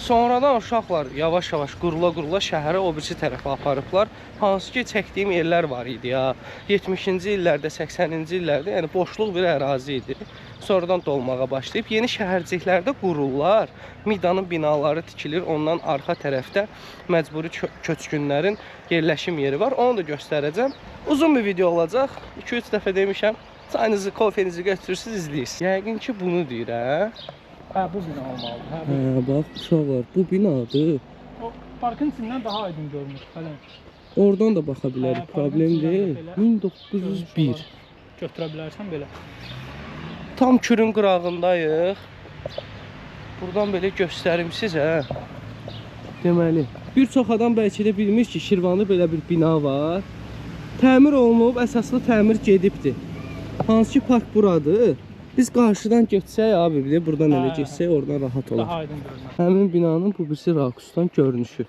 Sonradan uşaqlar yavaş-yavaş qurula-qurula şəhəri o birisi tərəfə aparıblar. Hansı ki, çəkdiyim yerlər var idi ya. 70-ci illərdə, 80-ci illərdə, yəni boşluq bir ərazi idi. Sonradan dolmağa başlayıb. Yeni şəhərciklərdə qururlar. Midanın binaları tikilir. Ondan arxa tərəfdə məcburi köçkünlərin yerləşim yeri var. Onu da göstərəcəm. Uzun bir video olacaq. 2-3 dəfə demişəm. Çayınızı, kofenizi götürürsünüz, izləyirsiniz. Yəqin ki, bunu deyir, hə? Hə, bu bina olmalıdır. Hə, bu. Hə, bax, uşaqlar, bu binadır. O parkın içindən daha aydın görünür. Falan. Oradan da baxa bilərik, Hə, problem parkın deyil. içindən də belə 1901. Götürə bilərsən belə. Tam Kürün qırağındayıq. Buradan belə göstərim sizə. Deməli, bir çox adam bəlkə də bilmir ki, Şirvanda belə bir bina var. Təmir olunub, əsaslı təmir gedibdi. Hansı ki park buradır. Biz qarşıdan getsək abi, bir də buradan elə Hə, getsək oradan rahat olar. Daha aydın görünür. Həmin binanın bu birisi rakusdan görünüşü.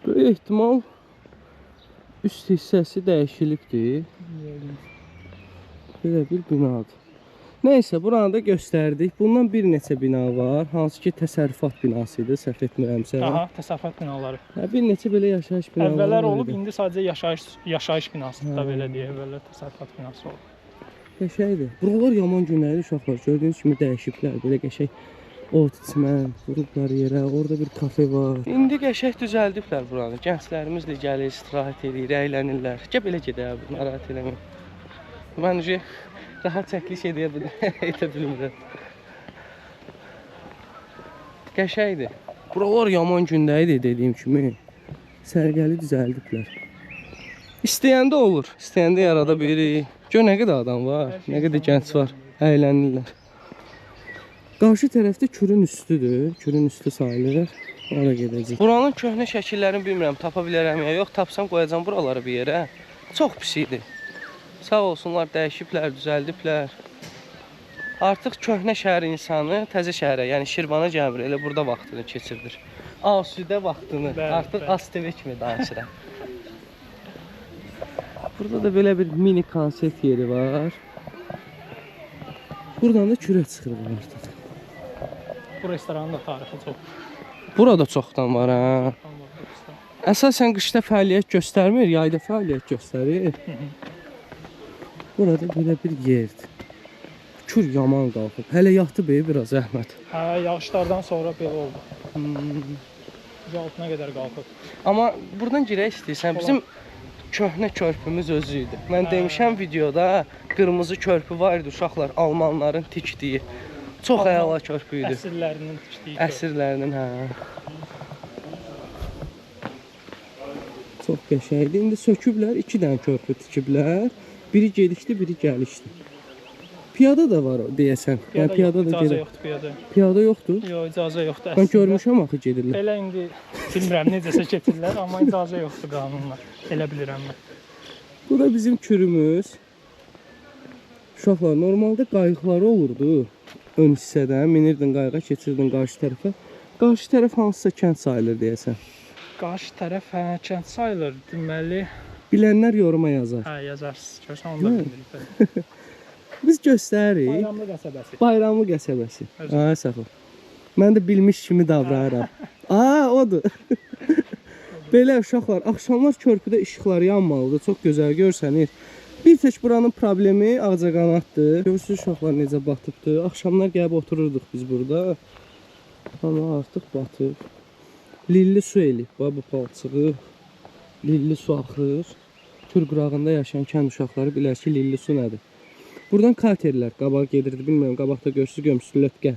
Böyük ehtimal üst hissəsi dəyişilibdir. Belə bir binadır. Nəysə, buranı da göstərdik. Bundan bir neçə bina var. Hansı ki təsərrüfat binası idi, səhv etmirəmsə. Aha, təsərrüfat binaları. Hə, bir neçə belə yaşayış binaları Əvvəllər var olub, idi. indi sadəcə yaşayış binası da belə deyə, əvvəllər təsərrüfat binası olub. Qəşəngdir. Buralar yaman günlərli uşaqlar. Gördüyünüz kimi dəyişiblər. Belə qəşəng ot, çimən vurublar yerə. Orada bir kafe var. İndi qəşəng düzəldiblər buranı. Gənclərimiz də gəlir, istirahət eləyir, əylənirlər. Gəl belə gedək abi, narahat eləməyin. Mən rahat çəkiliş edə bilmirəm. Qəşəngdir. Buralar yaman gündə idi dediyim kimi. Sərgəli düzəldiblər. İstəyəndə olur, istəyəndə yarada bilirik. Gör nə qədər adam var, nə qədər gənc var, əylənirlər. Qarşı tərəfdə Kürün üstüdür, Kürün üstü sayılır. Ora gedəcək. Buranın köhnə şəkillərini bilmirəm, tapa bilərəm ya yox, tapsam qoyacam buraları bir yerə. Çox pis idi. Sağ olsunlar, dəyişiblər, düzəldiblər. Artıq köhnə şəhər insanı təzə şəhərə, yəni Şirvana gəlmir, elə burada vaxtını keçirdir. Asudə vaxtını, Bəli, artıq bəli. ASTV kimi danışıram. Burada da belə bir mini konsert yeri var. Buradan da kürə çıxırıq artıq. Bu restoranın da tarixi çox. Burada çoxdan var ha. Əsasən qışda fəaliyyət göstərmir, yayda fəaliyyət göstərir. Burada belə bir yerdir. Kür yaman qalxıb. Hələ yatıb biraz Əhməd. Hə, yağışlardan sonra belə oldu. Altına qədər qalxıb. Amma buradan girək istəyirsən, bizim köhnə körpümüz özü idi. Mən demişəm videoda, qırmızı körpü var idi uşaqlar, almanların tikdiyi. Çox əla körpü idi. Əsirlərinin tikdiyi körpü. Əsirlərinin, hə. Çox qəşəngdir. İndi söküblər, 2 dənə körpü tikiblər. Biri gedişdi, biri gəlişdi. Piyada da var o deyəsən. Yəni piyada da icazə gedir. yoxdur piyada. Piyada yoxdur. Yox, icazə yoxdur Mən əslində. görmüşəm axı gedirlər. Elə indi bilmirəm necəsə getirlər, amma icazə yoxdur qanunla. Elə bilirəm mən. Bu da bizim kürümüz. Uşaqlar, normalda qayıqları olurdu. Ön hissədən minirdin qayığa, keçirdin qarşı tərəfə. Qarşı tərəf hansısa kənd sayılır deyəsən. Qarşı tərəf hə, kənd sayılır. Deməli, Bilənlər yoruma yazar. hə, yazarsınız. Görsən onu da bilmirik. Biz göstəririk. Bayramlı qəsəbəsi. Bayramlı qəsəbəsi. Özü. Ay, sağ ol. Mən də bilmiş kimi davranıram. Aa, odur. Belə uşaqlar, axşamlar körpüdə işıqlar yanmalıdır. Çox gözəl görsənir. Bir tək buranın problemi ağcaqanaddır. Görürsünüz uşaqlar necə batıbdır. Axşamlar gəlib otururduq biz burada. Amma artıq batıb. Lilli su eləyib. Bax bu palçığı. Lilli su axır. Kür qırağında yaşayan kənd uşaqları bilər ki, lilli su nədir. Buradan katerlər qabaq gedirdi. Bilmirəm, qabaqda görürsünüz, görmüsünüz lötqə.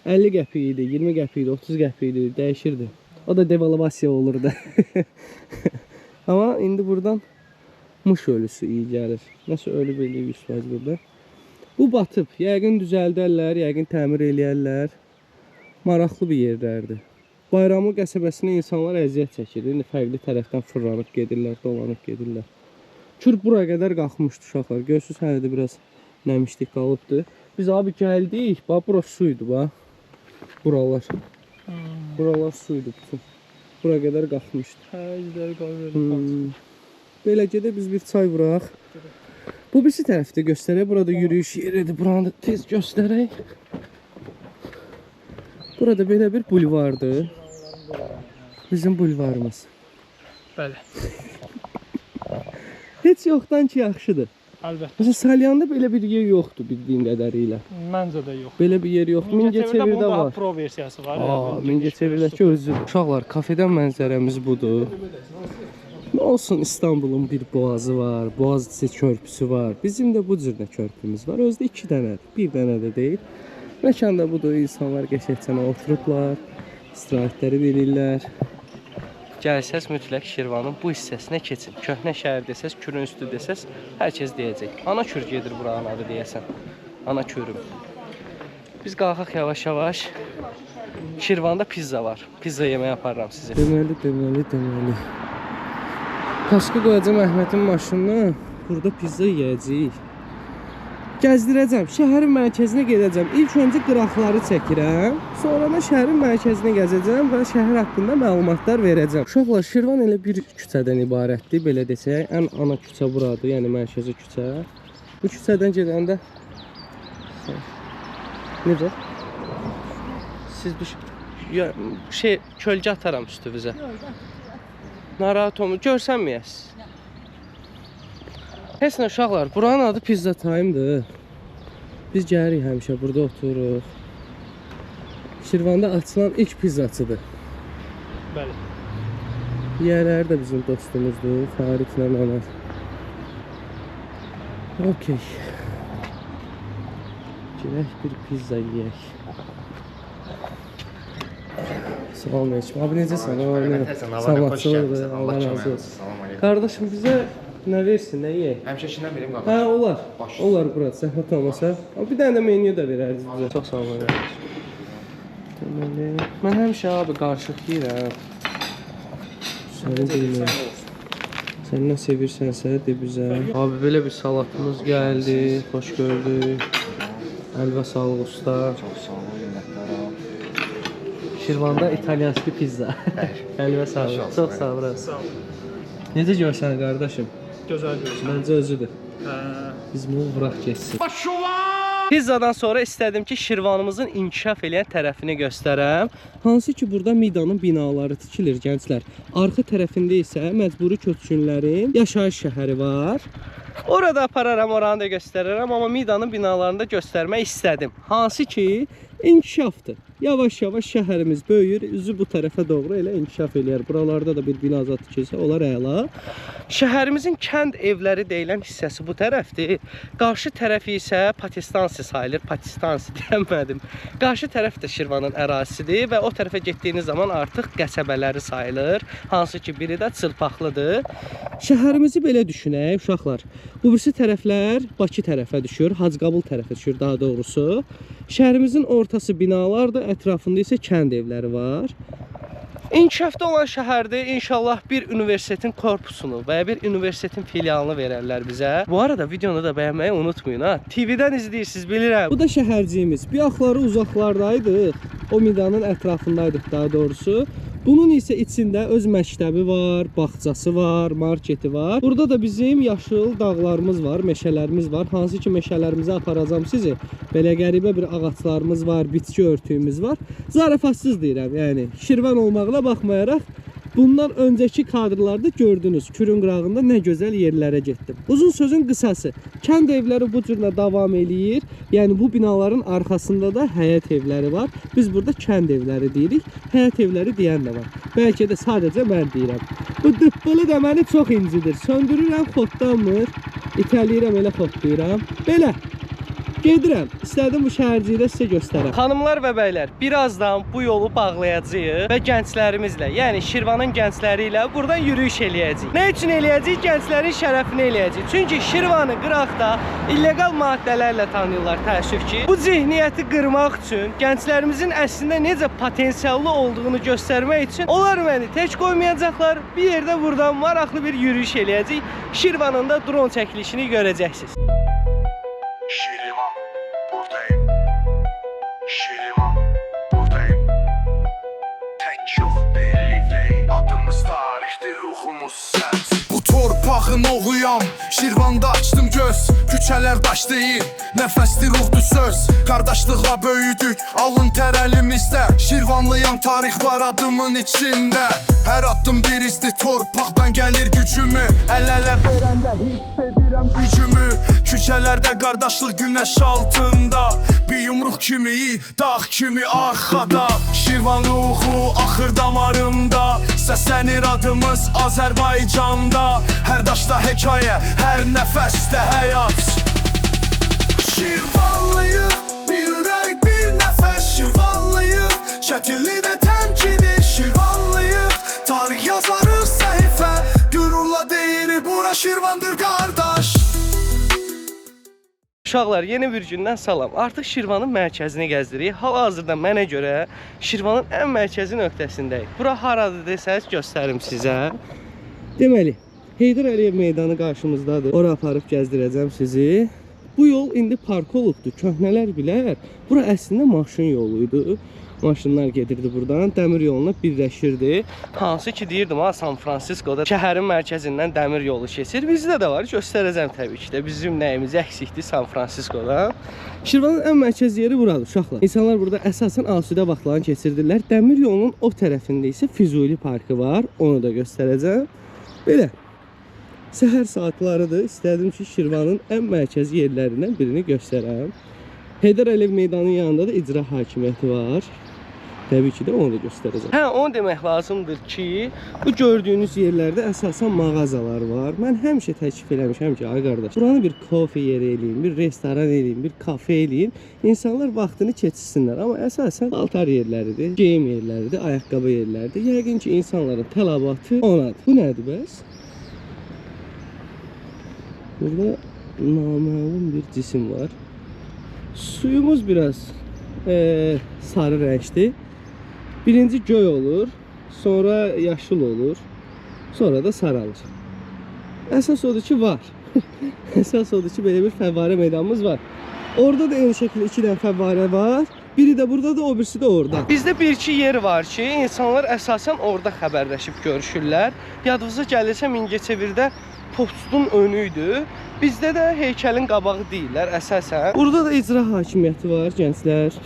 50 qəpik idi, 20 qəpik idi, 30 qəpik idi, dəyişirdi. O da devalvasiya olurdu. Amma indi buradan mış ölüsü iyi gəlir. Nəsə ölü eləyib 100% burada. Bu batıb. Yəqin düzəldərlər, yəqin təmir eləyərlər. Maraqlı bir yerlərdir. Bayramlı qəsəbəsində insanlar əziyyət çəkir. İndi fərqli tərəfdən fırlanıb gedirlər, dolanıb gedirlər. Kür bura qədər qalxmışdı uşaqlar. Görürsünüz, hələ də biraz nəmişlik qalıbdır. Biz abi gəldik, bax bura su idi bax. Buralar. Buralar su idi bütün. Bura qədər qalxmışdı. Hə, izləri qalır. Belə gedə biz bir çay vuraq. Bu birisi tərəfdə göstərək. Burada yürüyüş yeridir. Buranı da tez göstərək. Burada belə bir bulvardır. Bizim bulvarımız. Bəli. Heç yoxdan ki yaxşıdır. Əlbəttə. Məsələn, Salyanda belə bir yer yoxdur bildiyim qədərilə. Məncə də yox. Belə bir yer yoxdur. Mingəçevirdə bunun daha var. pro versiyası var. Aa, Mingəçevirdəki özüdür. Uşaqlar, kafedən mənzərəmiz budur. Nə olsun, İstanbulun bir boğazı var, Boğaziçi körpüsü var. Bizim də bu cür də körpümüz var. Özü də 2 dənədir, bir dənə də deyil. Məkan da budur, insanlar qəşəngcə oturublar, istirahətləri verirlər. Gəlsəz mütləq Şirvanın bu hissəsinə keçin. Köhnə şəhər desəz, Kürün üstü desəz, hər kəs deyəcək. Ana Kür gedir buranın adı deyəsən. Ana Kürüm. Biz qalxaq yavaş-yavaş. Şirvanda pizza var. Pizza yeməyə aparıram sizi. Deməli. Kaskı qoyacağam Əhmədin maşınına. Burada pizza yeyəcəyik. Gəzdirəcəm. Şəhərin mərkəzinə gedəcəm. İlk öncə qıraqları çəkirəm. Sonra da şəhərin mərkəzinə gəzəcəm və şəhər haqqında məlumatlar verəcəm. Uşaqlar, Şirvan elə bir küçədən ibarətdir, belə desək. Ən ana küçə buradır, yəni mərkəzi küçə. Bu küçədən gedəndə necə? Siz düş ya, şey kölgə ataram üstünüzə. Narahat olma, görsənməyəsiniz. Heç nə uşaqlar, buranın adı Pizza Time'dır. Biz gəlirik həmişə, burada otururuq. Şirvanda açılan ilk pizzaçıdır. Bəli. Yiyələri də bizim dostumuzdur, Faridlə Anar. Okey. Girək bir pizza yiyək. Salam aleyküm. Abi necəsən? Salamatçılıqdır. Allah razı olsun. Qardaşım bizə nə versin, nə yeyək? Həmişəkindən verim qardaş. Hə, olar. Olar bura, zəhmət olmasa. Amma bir dənə də menyu da verərdiniz bizə. Çox sağ olun. Deməli, mən həmişə abi qarışıq yeyirəm. Sənin bilmirəm. Sən nə sevirsənsə de bizə. Abi belə bir salatımız gəldi. Xoş gördük. Əlvə sağlıq usta. Çox sağ olun, minnətdaram. Şirvanda İtalyanski pizza. Əlvə sağlıq. Çox sağ ol. Sağ ol. Necə görsən qardaşım? Gözəl görsən. Məncə özüdür. Hə. Biz bunu vuraq getsin. Pizzadan sonra istədim ki, Şirvanımızın inkişaf eləyən tərəfini göstərəm. Hansı ki, burada Midanın binaları tikilir gənclər. Arxa tərəfində isə məcburi köçkünlərin yaşayış şəhəri var. Orada apararam, oranı da göstərərəm, amma Midanın binalarını da göstərmək istədim. Hansı ki, inkişafdır. Yavaş-yavaş şəhərimiz böyüyür, üzü bu tərəfə doğru elə inkişaf eləyər. Buralarda da bir bina zad tikilsə olar əla. Şəhərimizin kənd evləri deyilən hissəsi bu tərəfdir. Qarşı tərəfi isə Patistansi sayılır. Patistansi deyəmədim. Qarşı tərəf də Şirvanın ərazisidir və o tərəfə getdiyiniz zaman artıq qəsəbələri sayılır. Hansı ki, biri də Çılpaqlıdır. Şəhərimizi belə düşünək, uşaqlar. Bu birisi tərəflər Bakı tərəfə düşür, Hacıqabul tərəfə düşür daha doğrusu. Şəhərimizin ortası binalardır, ətrafında isə kənd evləri var. İnkişafda olan şəhərdə inşallah bir universitetin korpusunu və ya bir universitetin filialını verərlər bizə. Bu arada videonu da bəyənməyi unutmayın ha. TV-dən izləyirsiniz, bilirəm. Bu da şəhərciyimiz. Bir axları uzaqlardaydıq. O Midanın ətrafındaydıq daha doğrusu. Bunun isə içində öz məktəbi var, bağçası var, marketi var. Burada da bizim yaşıl dağlarımız var, meşələrimiz var. Hansı ki meşələrimizə aparacağam sizi. Belə qəribə bir ağaclarımız var, bitki örtüyümüz var. Zarafatsız deyirəm, yəni Şirvan olmağına baxmayaraq bundan öncəki kadrlarda gördünüz. Kürün qırağında nə gözəl yerlərə getdim. Uzun sözün qısası, kənd evləri bu cürlə davam eləyir. Yəni bu binaların arxasında da həyət evləri var. Biz burada kənd evləri deyirik. Həyət evləri deyən də var. Bəlkə də sadəcə mən deyirəm. Bu dıppılı da məni çox incidir. Söndürürəm, xotlanmır. İtələyirəm, elə xotlayıram. Belə. Gedirəm. İstədim bu şəhərcikdə sizə göstərəm. Xanımlar və bəylər, birazdan bu yolu bağlayacağıq və gənclərimizlə, yəni Şirvanın gəncləri ilə buradan yürüyüş eləyəcəyik. Nə üçün eləyəcəyik? Gənclərin şərəfinə eləyəcəyik. Çünki Şirvanı qıraqda illegal maddələrlə tanıyırlar təəssüf ki. Bu zehniyyəti qırmaq üçün, gənclərimizin əslində necə potensiallı olduğunu göstərmək üçün onlar məni tək qoymayacaqlar. Bir yerdə buradan maraqlı bir yürüyüş eləyəcəyik. Şirvanın da dron çəkilişini görəcəksiniz. Şirvan, buradayım. Şirvan, buradayım. Tek yol belli değil. Adımız tarihti, ruhumuz sensin. Bu torpağın oğluyam, Şirvanda açtım göz. Küçələr daş deyil, nəfəsdir ruhdur söz. Qardaşlıqla böyüdük, alın tər əlimizdə. Şirvanlıyam, tarix var adımın içində. Hər addım bir izdir, torpaqdan gəlir gücümü. Əl ələ verəndə hiss edirəm gücümü. Küçələrdə qardaşlıq günəş altında. Bir yumruq kimi, dağ kimi arxada. Şirvan ruhu axır damarımda. Səslənir adımız Azərbaycanda. Hər daşda hekayə, hər nəfəsdə həyat. Şirvanlıyıq, bir ürək, bir nəfəs. Şirvanlıyıq, çətinli və təmkinli. Şirvanlıyıq, tarix yazar. Uşaqlar, yeni bir gündən salam. Artıq Şirvanın mərkəzini gəzdirik. Hal-hazırda mənə görə Şirvanın ən mərkəzi nöqtəsindəyik. Bura haradır desəz göstərim sizə. Deməli, Heydər Əliyev meydanı qarşımızdadır. Ora aparıb gəzdirəcəm sizi. Bu yol indi park olubdur. Köhnələr bilər. Bura əslində maşın yolu idi. Maşınlar gedirdi buradan, dəmir yoluna birləşirdi. Hansı ki deyirdim ha, San Fransiskoda şəhərin mərkəzindən dəmir yolu keçir. Bizdə də var, göstərəcəm təbii ki də. Bizim nəyimiz əksikdir San Fransiskoda. Şirvanın ən mərkəzi yeri buradır uşaqlar. İnsanlar burada əsasən asudə vaxtlarını keçirdirlər. Dəmir yolunun o tərəfində isə Füzuli parkı var. Onu da göstərəcəm. Belə. Səhər saatlarıdır. İstədim ki, Şirvanın ən mərkəzi yerlərindən birini göstərəm. Heydər Əliyev meydanının yanında da icra hakimiyyəti var. Təbii ki də onu da göstərəcəm. Hə, onu demək lazımdır ki, bu gördüyünüz yerlərdə əsasən mağazalar var. Mən həmişə təklif eləmişəm ki, ay qardaş, buranı bir kofe yeri eləyin, bir restoran eləyin, bir kafe eləyin. İnsanlar vaxtını keçirsinlər. Amma əsasən paltar yerləridir, geyim yerləridir, ayaqqabı yerləridir. Yəqin ki, insanların tələbatı onadır. Bu nədir bəs? Burada naməlum bir cisim var. Suyumuz biraz sarı rəngdir. Birinci göy olur, sonra yaşıl olur, sonra da saralır. Əsas odur ki, var. Əsas odur ki, belə bir fəvvarə meydanımız var. Orada da eyni şəkildə 2 dənə fəvvarə var. Biri də burada da, o birisi də orada. Bizdə bir-iki yer var ki, insanlar əsasən orada xəbərləşib görüşürlər. Yadınıza gəlirsə Mingəçevirdə postun önü idi. Bizdə də heykəlin qabağı deyirlər əsasən. Burada da icra hakimiyyəti var, gənclər.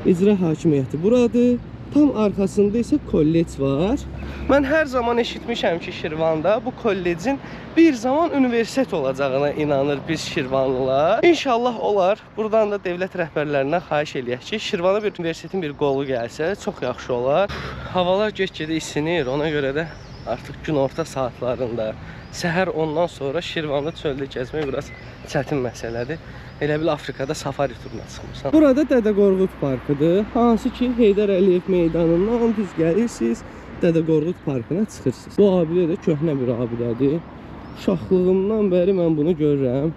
İcra hakimiyyəti buradır. Tam arxasında isə kollec var. Mən hər zaman eşitmişəm ki, Şirvanda bu kollecin bir zaman universitet olacağına inanır biz Şirvanlılar. İnşallah olar. Buradan da dövlət rəhbərlərindən xahiş eləyək ki, Şirvana bir universitetin bir qolu gəlsə çox yaxşı olar. Havalar get-gedə isinir, ona görə də artıq günorta saatlarında, səhər ondan sonra Şirvanda çöldə gəzmək biraz çətin məsələdir. Elə bil Afrikada safari turuna çıxmısan. Burada Dədə Qorqud parkıdır. Hansı ki Heydər Əliyev meydanından düz gəlirsiniz, Dədə Qorqud parkına çıxırsınız. Bu abidə də köhnə bir abidədir. Uşaqlığımdan bəri mən bunu görürəm.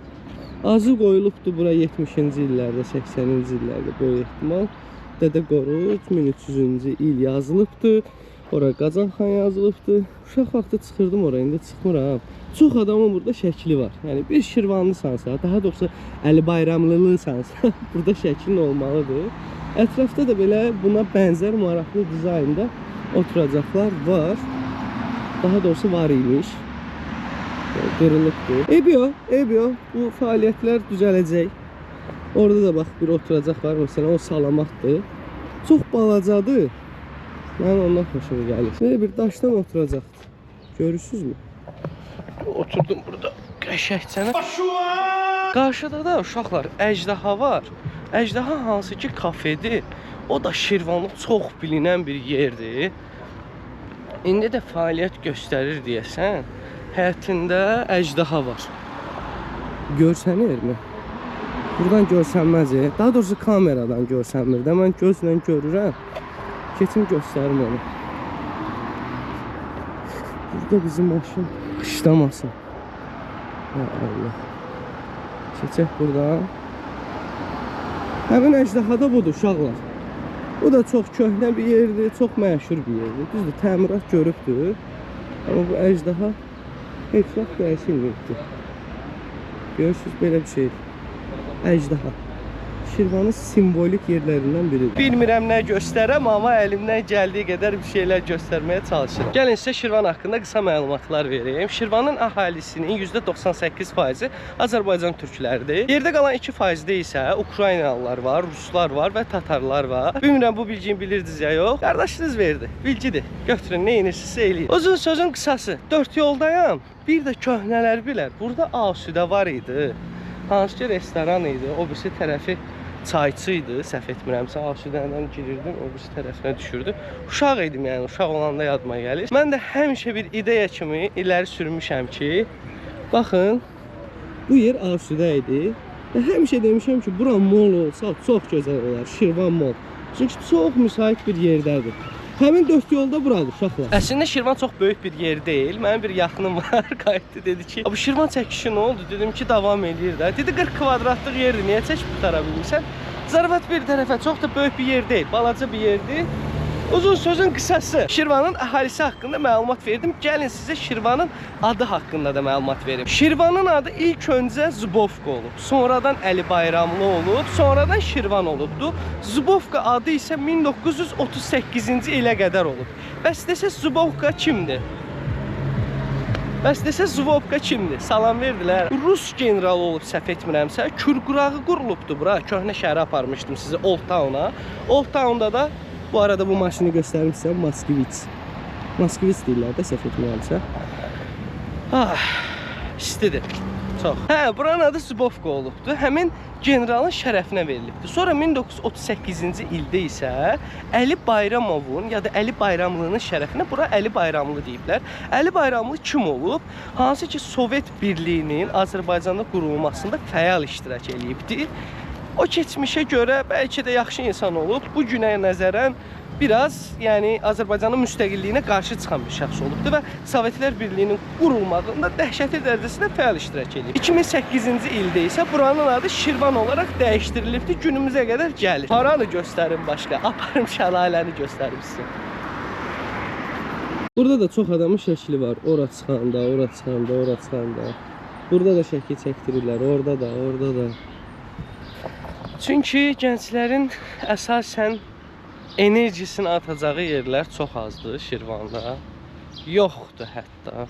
Azı qoyulubdur bura 70-ci illərdə, 80-ci illərdə böyük ehtimal. Dədə Qorqud 1300-cü il yazılıbdır. Ora Qazan xan yazılıbdır. Uşaq vaxtı çıxırdım ora, indi çıxmıram. Çox adamın burada şəkli var. Yəni bir Şirvanlısansa, daha doğrusu Əli Bayramlılısansa, burada şəklin olmalıdır. Ətrafda da belə buna bənzər maraqlı dizaynda oturacaqlar var. Daha doğrusu var imiş. Qırılıbdır. Eybi yox, eybi yox. Bu fəaliyyətlər düzələcək. Orada da bax bir oturacaq var. Məsələn, o salamatdır. Çox balacadır. Mənim ondan xoşuma gəlir. Belə bir daşdan oturacaqdır. Görürsünüzmü? Oturdum burada qəşəngcənə. Qarşıda da uşaqlar əjdaha var. Əjdaha hansı ki kafedir. O da Şirvanlı çox bilinən bir yerdir. İndi də fəaliyyət göstərir deyəsən. Həyətində əjdaha var. Görsənirmi? Buradan görsənməz. Daha doğrusu kameradan görsənmir də. Mən gözlə görürəm. Keçim göstərim onu. Burada bizim maşın qışlamasın. Ya Allah. Keçək buradan. Həmin əjdaha da budur uşaqlar. Bu da çox köhnə bir yerdir, çox məşhur bir yerdir. Düzdür, təmirat görübdür. Amma bu əjdaha heç vaxt dəyişilməyibdir. Görürsünüz, belə bir şeydir. Əjdaha. Şirvanın simvolik yerlərindən biridir. Bilmirəm nə göstərəm, amma əlimdən gəldiyi qədər bir şeylər göstərməyə çalışıram. Gəlin sizə Şirvan haqqında qısa məlumatlar vereyim. Şirvanın əhalisinin %98%-i Azərbaycan türkləridir. Yerdə qalan 2%-də isə Ukraynalılar var, Ruslar var və Tatarlar var. Bilmirəm bu bilgini bilirdiniz ya yox. Qardaşınız verdi. Bilgidir. Götürün, nə edirsinizsə eləyin. Uzun sözün qısası, 4 yoldayam. Bir də köhnələr bilər. Burada Asudə var idi. Hansı ki restoran idi. O birisi tərəfi çayçı idi, səhv etmirəmsə, Asudədən girirdim, o birisi tərəfinə düşürdü. Uşaq idim yəni, uşaq olanda yadıma gəlir. Mən də həmişə bir ideya kimi iləri sürmüşəm ki, baxın, bu yer Asudə idi. Və həmişə demişəm ki, bura mol olsa çox gözəl olar, Şirvan mol. Çünki çox müsait bir yerdədir. Həmin 4 yolda buradır uşaqlar. Əslində Şirvan çox böyük bir yer deyil. Mənim bir yaxınım var, qayıtdı dedi ki, bu Şirvan çəkişi nə oldu? Dedim ki, davam eləyir də. Dedi 40 kvadratlıq yerdir, niyə çəkib qutara bilmirsən? Zarafat bir tərəfə, çox da böyük bir yer deyil, balaca bir yerdir. Uzun sözün qısası, Şirvanın əhalisi haqqında məlumat verdim. Gəlin sizə Şirvanın adı haqqında da məlumat verim. Şirvanın adı ilk öncə Zubovka olub, sonradan Əli Bayramlı olub, sonradan Şirvan olubdu. Zubovka adı isə 1938-ci ilə qədər olub. Bəs desəz Zubovka kimdir? Bəs desəz Zubovka kimdir? Salam verdilər. Rus generalı olub, səhv etmirəmsə, Kürqurağı qurulubdu bura. Köhnə şəhərə aparmışdım sizi Old Town-a. Old Town-da da bu arada bu maşını göstərim sizə, Moskvich. Moskvich deyirlər də, səhv etmirəmsə. Ah, istidir. Çox. Hə, buranın adı Zubovka olubdu. Həmin generalın şərəfinə verilibdi. Sonra 1938-ci ildə isə Əli Bayramovun ya da Əli Bayramlının şərəfinə bura Əli Bayramlı deyiblər. Əli Bayramlı kim olub? Hansı ki Sovet Birliyinin Azərbaycanda qurulmasında fəal iştirak eləyibdi. O keçmişə görə bəlkə də yaxşı insan olub. Bu günə nəzərən biraz, yəni Azərbaycanın müstəqilliyinə qarşı çıxan bir şəxs olubdu və Sovetlər Birliyinin qurulmağında dəhşətli dərəcəsində fəal iştirak edib. 2008-ci ildə isə buranın adı Şirvan olaraq dəyişdirilibdi, günümüzə qədər gəlir. Haranı göstərim başqa? Aparım şəlaləni göstərim sizə. Burada da çox adamın şəkli var. Ora çıxanda, ora çıxanda, ora çıxanda. Burada da şəkil çəkdirirlər, orada da, orada da. Çünki gənclərin əsasən enerjisini atacağı yerlər çox azdır Şirvanda. Yoxdur hətta.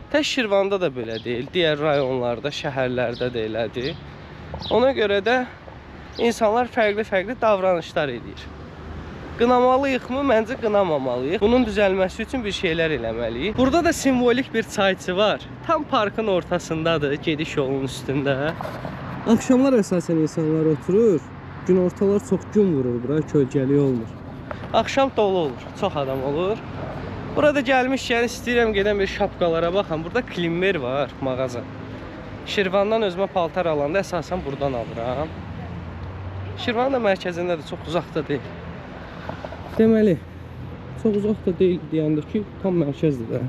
Tək Şirvanda da belə deyil, digər rayonlarda, şəhərlərdə də elədir. Ona görə də insanlar fərqli-fərqli davranışlar edir. Qınamalıyıqmı? Məncə qınamamalıyıq. Bunun düzəlməsi üçün bir şeylər eləməliyik. Burada da simvolik bir çayçı var. Tam parkın ortasındadır, gediş yolunun üstündə. Axşamlar əsasən insanlar oturur. Günortalar çox gün vurur bura, kölgəli olmur. Axşam dolu olur, çox adam olur. Burada gəlmişkən istəyirəm gedən bir şapkalara baxam. Burada Klimmer var, mağaza. Şirvandan özümə paltar alanda əsasən buradan alıram. Şirvan da mərkəzində də çox uzaqda deyil. Deməli, çox uzaqda deyil deyəndə ki, tam mərkəzdir də.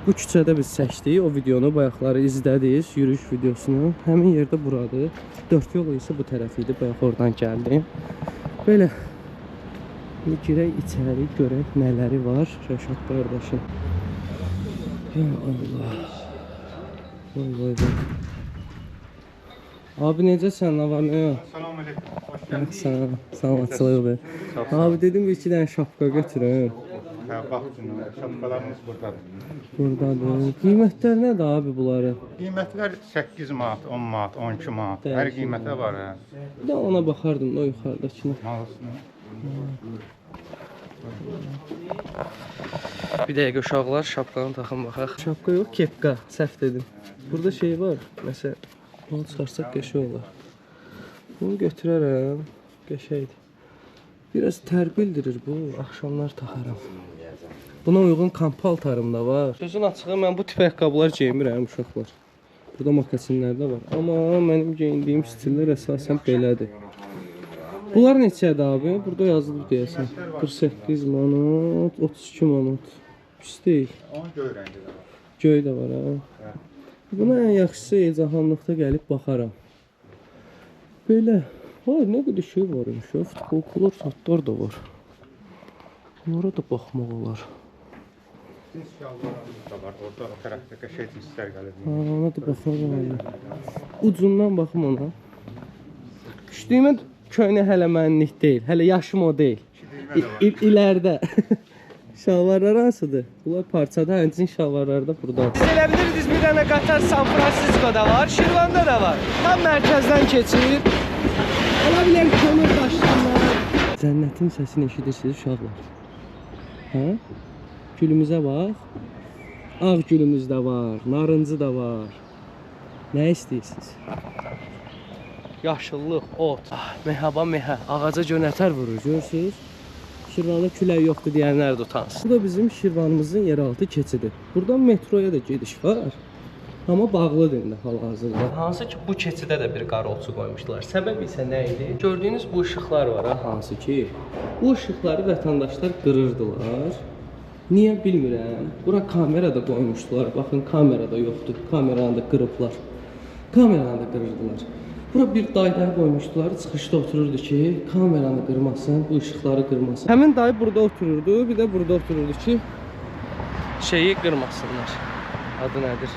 Bu küçədə biz çəkdik o videonu, bayaqları izlədiniz, yürüyüş videosunu. Həmin yerdə buradır. Dörd yol isə bu tərəf idi, bayaq oradan gəldim. Belə, girək içəri, görək nələri var Rəşad qardaşın. Ya Allah. Vay vay vay. Abi necəsən, nə var, nə yox? Salam aleyküm, hoş geldin. Salamatçılıq be. Abi dedim bir iki dənə şapka götürüm. Hə, bax, şapkalarımız buradadır. Buradadır. Qiymətlər nədir abi bunların? Qiymətlər 8 manat, 10 manat, 12 manat. Hər qiymətə var. Hə. Bir də ona baxardım o yuxarıdakına. Malısını. Bir dəqiqə uşaqlar, şapkanı taxın baxaq. Şapka yox, kepka, səhv dedim. Burada şey var, məsələn, bunu çıxarsaq qəşəng olar. Bunu götürərəm, qəşəngdir. Biraz tər bildirir bu, axşamlar taxaram. Buna uyğun kampaltarım da var. Sözün açığı, mən bu tip ayaqqabılar geyinmirəm uşaqlar. Burada makasinlər də var. Amma mənim geyindiyim stillər əsasən belədir. Bunlar neçədir abi? Burada yazılıb deyəsən. 48 manat, 32 manat. Pis deyil. Onun göy rəngi də var. Göy də var ha. Buna ən yaxşısı Elcaxanlıqda gəlib baxaram. Belə. Vay, nə qədər şey var imiş. Futbolkular, satlar da var. Bunlara da baxmaq olar. Cins şalvarımız da var. Orada o tərəfdə qəşəng cinslər gəlir. Ha, ona da baxmaq olar. Ucundan baxım ona. Küçdüyümə köynə hələ mənlik deyil. Hələ yaşım o deyil. İlərdə. Şalvarlar hansıdır? Bunlar parçada, həmçinin şalvarlar da burada. Siz elə bilirdiniz bir dənə qatar San Francisco'da var, Şirvanda da var. Tam mərkəzdən keçir. Ola bilər kömür daşısınlar. Cənnətin səsini eşidirsiniz uşaqlar. Hə? Gülümüzə bax. Ağ gülümüz də var, narıncı da var. Nə istəyirsiniz? Yaşıllıq, ot. Mehaba mehə, ağaca gönətər vurur, görürsünüz? Şirvanda külək yoxdur deyənlər də utansın. Bu da bizim Şirvanımızın yeraltı keçidi. Buradan metroya da gediş var. Amma bağlıdır indi hal-hazırda. Hansı ki bu keçidə də bir qarolçu qoymuşdular. Səbəb isə nə idi? Gördüyünüz bu işıqlar var ha, hansı ki bu işıqları vətəndaşlar qırırdılar. Niyə bilmirəm. Bura kamera da qoymuşdular. Baxın, kamera da yoxdur. Kameranı da qırıblar. Kameranı da qırırdılar. Bura bir dayı qoymuşdular. Çıxışda otururdu ki, kameranı qırmasın, bu işıqları qırmasın. Həmin dayı burada otururdu, bir də burada otururdu ki, şeyi qırmasınlar. Adı nədir?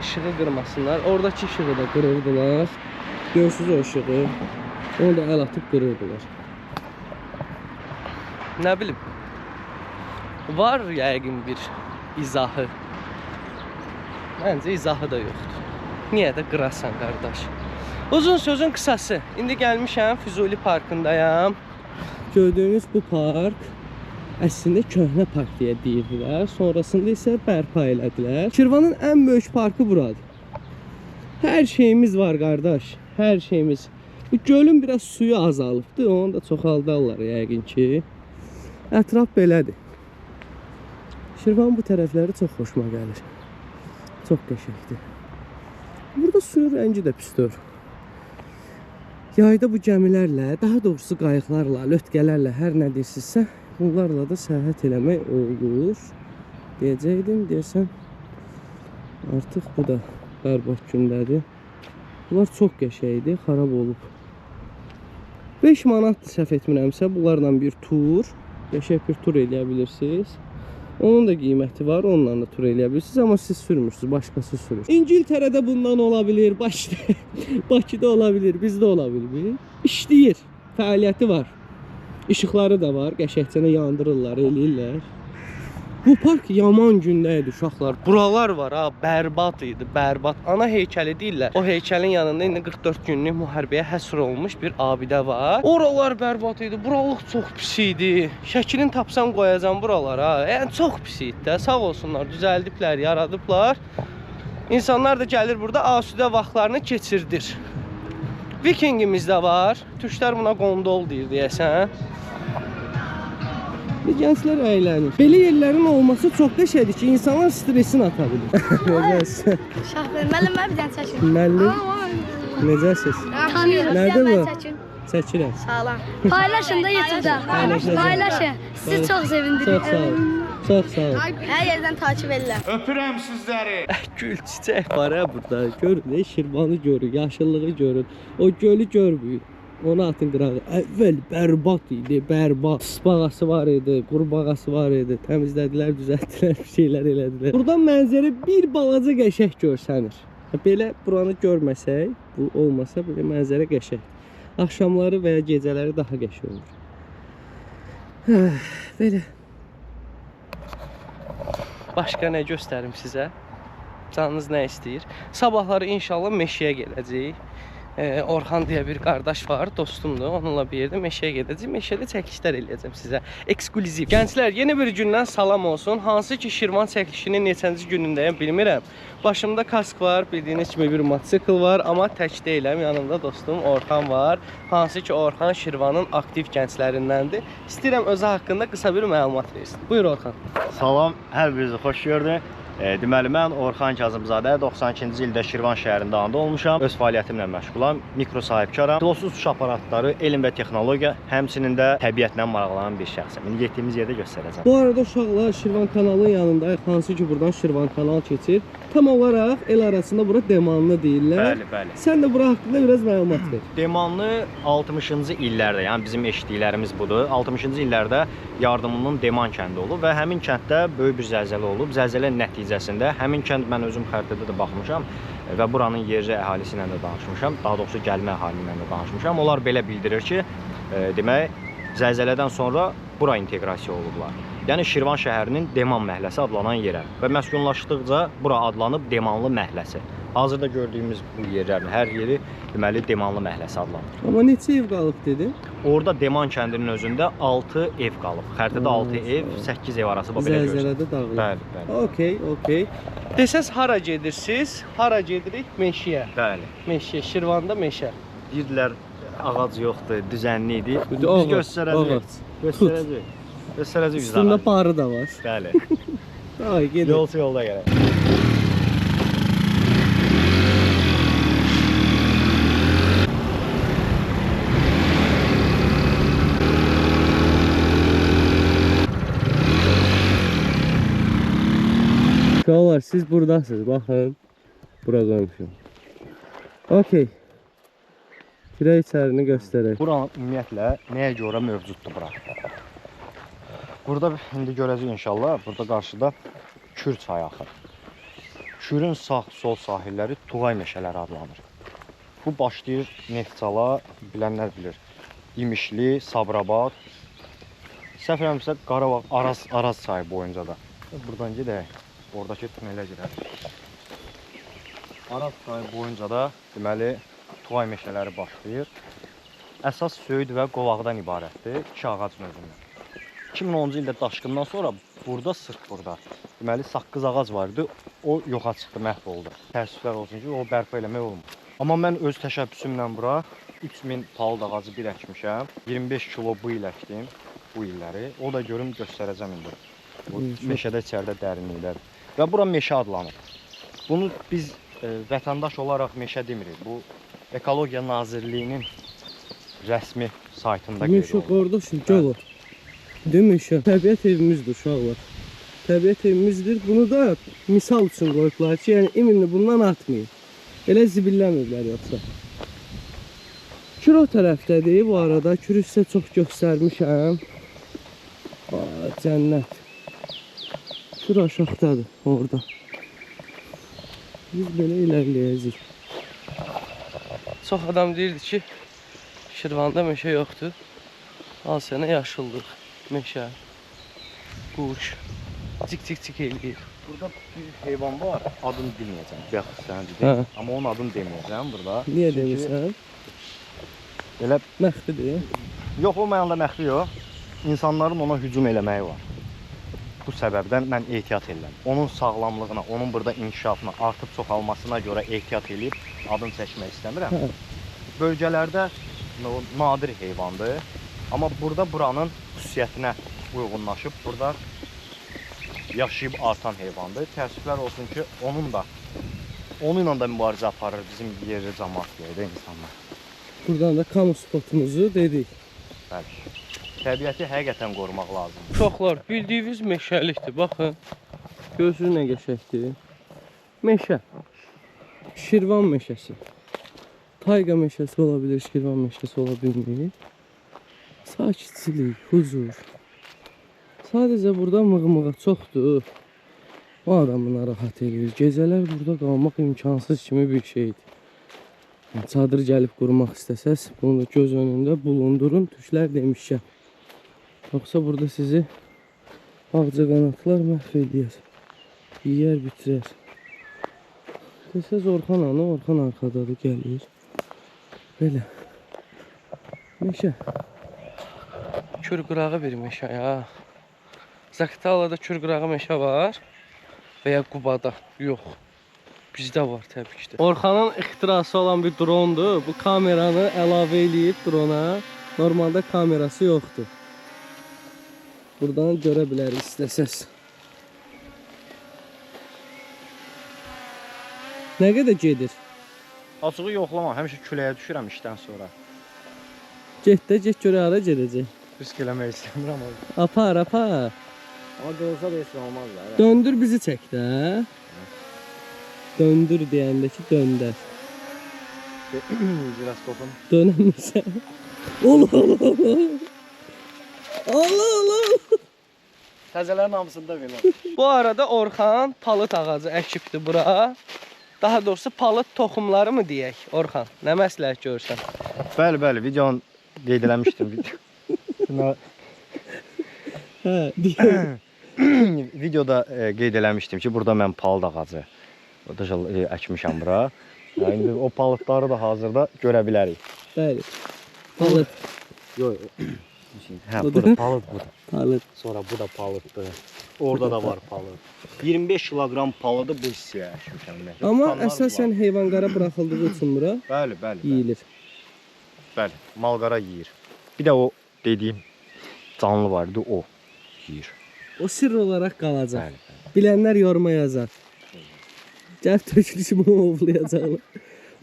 İşığı qırmasınlar. Oradakı işığı da qırırdılar. Görürsünüz o işığı. Onu da əl atıb qırırdılar. Nə bilim. Var yəqin bir izahı. Məncə izahı da yoxdur. Niyə də qırasan qardaş? Uzun sözün qısası. İndi gəlmişəm Füzuli parkındayam. Gördüyünüz bu park əslində köhnə park deyə deyirdilər. Sonrasında isə bərpa elədilər. Şirvanın ən böyük parkı buradır. Hər şeyimiz var qardaş. Hər şeyimiz. Bu gölün biraz suyu azalıbdır. Onu da çoxaldarlar yəqin ki. Ətraf belədir. Şirvan bu tərəfləri çox xoşuma gəlir. Çox qəşəngdir. Burada suyun rəngi də pis deyil. Yayda bu gəmilərlə, daha doğrusu qayıqlarla, lötkələrlə, hər nə deyirsinizsə, bunlarla da səyahət eləmək olur. Deyəcəkdim, deyəsən artıq bu da bərbad gündədir. Bunlar çox qəşəngdir, xarab olub. 5 manatdır səhv etmirəmsə, bunlarla bir tur, qəşəng bir tur eləyə bilirsiniz. Onun da qiyməti var, onunla da tur eləyə bilirsiniz, amma siz sürmürsünüz, başqası sürür. İngiltərədə bundan ola bilir, Bakıda ola bilir, bizdə ola bilir. İşləyir, fəaliyyəti var. İşıqları da var, qəşəngcənə yandırırlar, eləyirlər. Bu park yaman gündə idi uşaqlar. Buralar var ha, bərbad idi, bərbad. Ana heykəli deyirlər. O heykəlin yanında indi 44 günlük müharibəyə həsr olunmuş bir abidə var. Oralar bərbad idi, buralıq çox pis idi. Şəklini tapsam qoyacam buralara. Yəni çox pis idi də. Sağ olsunlar, düzəldiblər, yaradıblar. İnsanlar da gəlir burada asudə vaxtlarını keçirdir. Vikingimiz də var. Türklər buna qondol deyir deyəsən. Gənclər əylənir. Belə yerlərin olması çox qəşəngdir ki, insanlar stresini ata bilir. Necəsiz? Şahbər, müəllim, mən bir dənə çəkin. Müəllim, necəsiz? Tanıyırıq. Nədir bu? Çəkirəm. Sağlam. Paylaşın da YouTube-da. Paylaşın. Sizi çox sevindirir. Çox sağ olun. Çox sağ olun. Hər yerdən takip edirəm. Öpürəm sizləri. Gül çiçək var ha burada. Görün, Şirvanı görün, yaşıllığı görün. O gölü görmüyün. Onu atın qırağı. Əvvəl bərbad idi, bərbad. Tısbağası var idi, qurbağası var idi. Təmizlədilər, düzəltdilər, bir şeylər elədilər. Buradan mənzərə bir balaca qəşəng görsənir. Belə buranı görməsək, bu olmasa belə mənzərə qəşəng. Axşamları və ya gecələri daha qəşəng olur. Belə. Başqa nə göstərim sizə? Canınız nə istəyir? Sabahları inşallah meşəyə gələcəyik. Orxan deyə bir qardaş var, dostumdur. Onunla bir yerdə meşəyə gedəcəyim. Meşədə çəkilişlər eləyəcəm sizə. Eksklüziv. Gənclər, yeni bir gündən salam olsun. Hansı ki Şirvan çəkilişinin neçənci günündəyəm bilmirəm. Başımda kask var, bildiyiniz kimi bir motosikl var, amma tək deyiləm. Yanımda dostum Orxan var. Hansı ki Orxan Şirvanın aktiv gənclərindəndir. İstəyirəm özü haqqında qısa bir məlumat versin. Buyur Orxan. Salam, hər birinizi xoş gördük. Deməli, mən Orxan Kazımzadə, 92-ci ildə Şirvan şəhərində anda olmuşam. Öz fəaliyyətimlə məşğulam, mikro sahibkaram. Pilotsuz uçuş aparatları, elm və texnologiya, həmçinin də təbiətlə maraqlanan bir şəxsəm. İndi getdiyimiz yerdə göstərəcəm. Bu arada uşaqlar Şirvan kanalının yanındayıq. Hansı ki buradan Şirvan kanal keçir. Tam olaraq el arasında bura Demanlı deyirlər. Bəli, bəli. Sən də bura haqqında biraz məlumat ver. Demanlı 60-cı illərdə, yəni bizim eşitdiklərimiz budur. 60-cı illərdə Yardımlının Deman kəndi olub və həmin kənddə böyük bir zəlzələ olub. Zəlzələ nəticəsində həmin kənd, mən özüm xəritədə də baxmışam və buranın yerli əhalisi ilə də danışmışam, daha doğrusu gəlmə əhali ilə də danışmışam. Onlar belə bildirir ki, demək, zəlzələdən sonra bura inteqrasiya olublar. Yəni Şirvan şəhərinin Deman məhəlləsi adlanan yerə və məskunlaşdıqca bura adlanıb Demanlı məhəlləsi. Hazırda gördüyümüz bu yerlərin hər yeri deməli Demanlı məhəlləsi adlanır. Amma neçə ev qalıb dedi? Orada Deman kəndinin özündə 6 ev qalıb. Xəritədə 6 ev, 8 ev arası belə görünür. Zəlzələdə dağılıb. Bəli, bəli. Okey, okey. Desəz hara gedirsiniz? Hara gedirik? Meşəyə. Bəli. Meşə, Şirvanda meşə. Deyirdilər ağac yoxdur, düzənli idi. Biz göstərəcəyik. Göstərəcəyik. Göstərəcəyik biz ağacı. Üstündə barı da var. Bəli. Ay, gedin. Yolçu yolda gələk. Uşaqlar, siz buradasınız. Baxın. Bura qoymuşam. Okey. Girək içərini göstərək. Bura ümumiyyətlə nəyə görə mövcuddur bura? Burada indi görəcəyik inşallah. Burada qarşıda Kür çayı axır. Kürün sağ-sol sahilləri Tuğay meşələri adlanır. Bu başlayır Neftçala, bilənlər bilir. İmişli, Sabirabad. Səhv eləmirəmsə Qarabağ Araz çayı boyunca da. Buradan gedək. Oradakı tunelə girərik. Araz çayı boyunca da deməli Tuğay meşələri başlayır. Əsas söyüd və qovaqdan ibarətdir, iki ağac növündən. 2010-cu ildə daşqından sonra burada, sırf burada, deməli saqqız ağac var idi, o yoxa çıxdı, məhv oldu. Təəssüflər olsun ki, o bərpa eləmək olmur. Amma mən öz təşəbbüsümlə bura 3000 palıd ağacı bir əkmişəm, 25 kilo bu il əkdim, bu illəri. O da görüm göstərəcəm indi. Bu meşədə içəridə dərinliklər. Və bura meşə adlanır. Bunu biz vətəndaş olaraq meşə demirik. Bu Ekologiya Nazirliyinin rəsmi saytında qeyd Meşə olunur. qardaşım, gəl o. Değil meşə. Təbiət evimizdir uşaqlar. Təbiət evimizdir. Bunu da misal üçün qoyublar ki, yəni iminli bundan atmayın. Elə zibilləmirlər yoxsa. Kür o tərəfdədir bu arada. Kürü sizə çox göstərmişəm. Aa, cənnət. Kür aşağıdadır orada. Biz belə irəliləyəcəyik. Çox adam deyirdi ki, Şirvanda meşə yoxdur. Al sənə yaşıllıq, meşə, quş, cik-cik-cik eləyir. Burada bir heyvan var, adını deməyəcəm. Bayaq sənə dedim, amma onun adını deməyəcəm burada. Niyə demirsən? Elə məxfidir. Yox, o mənada məxfi yox. İnsanların ona hücum eləməyi var. Bu səbəbdən mən ehtiyat edirəm. Onun sağlamlığına, onun burada inkişafına, artıb çoxalmasına görə ehtiyat eləyib adını çəkmək istəmirəm. Bölgələrdə nadir heyvandır. Amma burada buranın xüsusiyyətinə uyğunlaşıb, burada yaşayıb artan heyvandır. Təəssüflər olsun ki, onunla da mübarizə aparır bizim yerli cəmaət yerdə insanlar. Buradan da kamu spotumuzu dedik. Bəli. Təbiəti həqiqətən qorumaq lazımdır. Uşaqlar, bildiyiniz meşəlikdir. Baxın, görürsünüz nə qəşəngdir. Meşə. Şirvan meşəsi. Tayqa meşəsi ola bilir, Şirvan meşəsi ola bilmir. Sakitçilik, huzur. Sadəcə burada mığmığa çoxdur. O adamı narahat eləyir. Gecələr burada qalmaq imkansız kimi bir şeydir. Çadır gəlib qurmaq istəsəz, bunu da göz önündə bulundurun, türklər demişkən. Yoxsa burada sizi ağcaqanadlar məhv eləyər. Yiyər, bitirər. Desəz Orxan ana, Orxan arxadadır, gəlir. Belə. Meşə. Kür qırağı bir meşə ya. Zaqatalada kür qırağı meşə var və ya Qubada yox. Bizdə var təbii ki də. Orxanın ixtirası olan bir drondur. Bu kameranı əlavə eləyib drona. Normalda kamerası yoxdur. Buradan görə bilərik istəsəz. Nə qədər gedir? Açığı yoxlama, həmişə küləyə düşürəm işdən sonra. Get də, get görə hara gedəcək. Risk eləmək istəmirəm. Apar, apar. Amma qırılsa da heç nə olmaz da. Döndür bizi çək də. Döndür deyəndə ki, döndər. Jiroskopun. Dönəmirsən. Allah, Allah, Allah. Allah, Allah. Təzələrin hamısında belə. Bu arada Orxan palıd ağacı əkibdi bura. Daha doğrusu palıd toxumları mı deyək, Orxan? Nə məsləhət görürsən? Bəli, bəli, videonu qeyd eləmişdim. Hə, deyək. Videoda qeyd eləmişdim ki, burada mən palıd ağacı əkmişəm bura. İndi o palıdları da hazırda görə bilərik. Bəli. Palıd. Yox, hə, burada palıd budur. Palıd. Sonra bu da palıddır. Orada da var palıd. 25 kiloqram palıdı bu hissəyə əkmişəm mən. Amma əsasən heyvanqara buraxıldığı üçün bura bəli, bəli, yeyilir. Bəli, malqara yeyir. Bir də o dediyim canlı var idi, o yeyir. O sirr olaraq qalacaq. Bəli, bəli. Bilənlər yoruma yazar. Gəlib tökülüşü bunu ovlayacaqlar.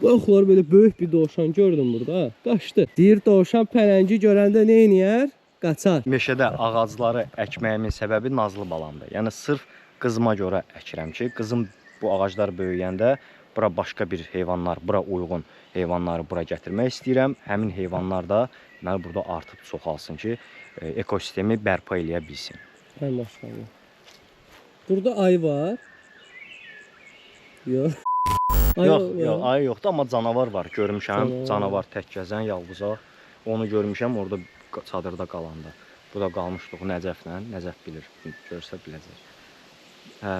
Bu oxlar belə böyük bir dovşan gördüm burada. Qaçdı. Deyir dovşan pələngi görəndə nə eləyər? Qaçar. Meşədə ağacları əkməyimin səbəbi Nazlı balamdır. Yəni sırf Qızıma görə əkirəm ki, qızım bu ağaclar böyüyəndə bura başqa bir heyvanlar, bura uyğun heyvanları bura gətirmək istəyirəm. Həmin heyvanlar da deməli burada artıb çoxalsın ki, ekosistemi bərpa eləyə bilsin. Hə, maşallah. Burada ayı var. Yox. Yox, yox, ayı yoxdur, amma canavar var. Görmüşəm, canavar tək gəzən yalquzaq. Onu görmüşəm orada çadırda qalanda. Bu da qalmışdıq Nəcəflə. Nəcəf bilir, görsə biləcək. Hə,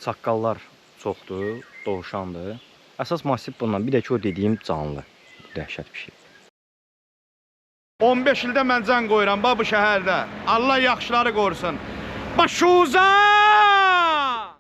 çaqqallar çoxdur, dovşandır. Əsas masif bundan. Bir də ki, o dediyim canlı. Bu dəhşət bir şey. 15 ildə mən can qoyuram bax bu şəhərdə. Allah yaxşıları qorusun. Başuza!